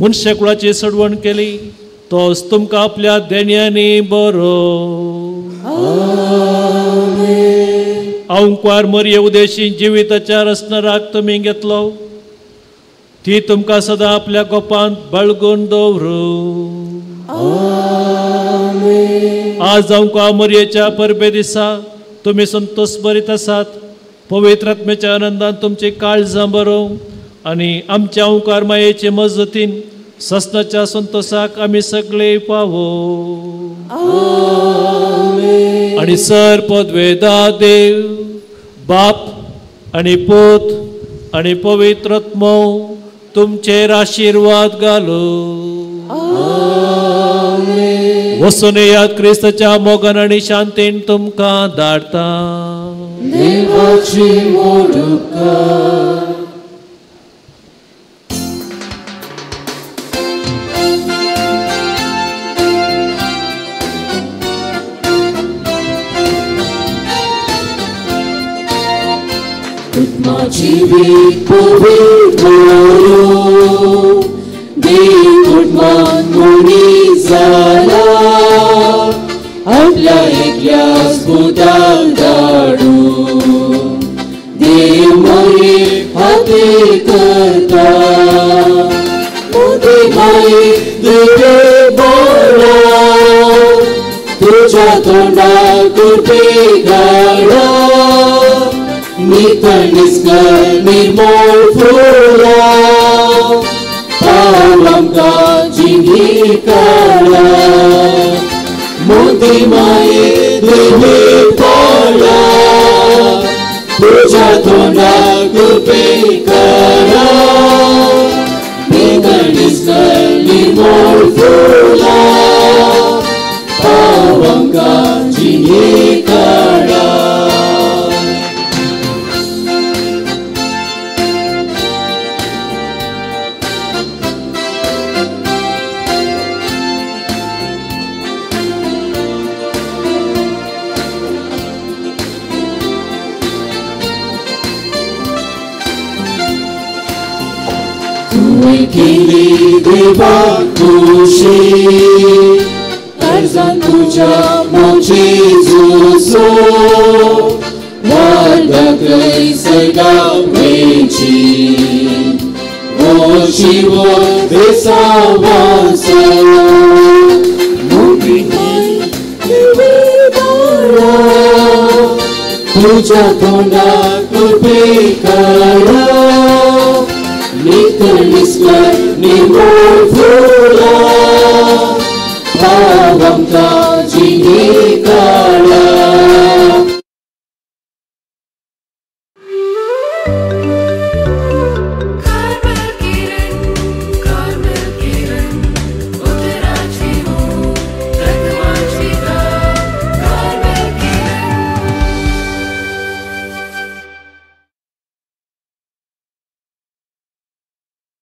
मनशाकुळाची सडवण केली तोच तुमकां आपल्या देण्यांनी बरो. अंकवार मरये उदेशी जिविताच्या रचणाराक तुमी घेतलो ती तुमकां सदां आपल्या गोपांत बाळगून दवरूं. आज अंकवार मरयेच्या परबे दिसा तुमी संतोष बरीत आसात. पवित्र आत्म्याच्या आनंदान तुमची काळजां बरोवं आनी आमच्या ओंकार मायेचे मजतीन ससनाच्या संतोषाक आमी सगळे पावो. आनी सर पदवेदा देव बाप आनी पूत आनी पवित्र आत्मो तुमचेर आशिर्वाद घालू. वसून याद क्रिस्ताच्या मोगान आनी शांतीन तुमकां धाडटा. देवाची मोड उपकार. जिवीत पवित्र देव कुटुंबान मनीस जाला आपल्या एकल्याच पुताक धाडून देव मोरे हाती करता. मोदी माई तुजे बोला तुज्या तोंडाक कृपे घाला. नितळ निस्कर निर्मोळ फुलां पाव आमकां जिणी काळा मोती माये देवी पोळा तुझ्या तोंडाक कृपे करा नितळ निस्कर निर्मोळ फुलां पाव आमकां जिणी काळा. केली देवा खुशी काळजान तुज्या मोजी जुसो वाट दाखय सर्गाक वेची ओ शिवो देसावासो मोगी देवी बाळा तुझ्या तोंडाक कृपे करा नितळ निस्कर निर्मोळ फुलां पाव आमकां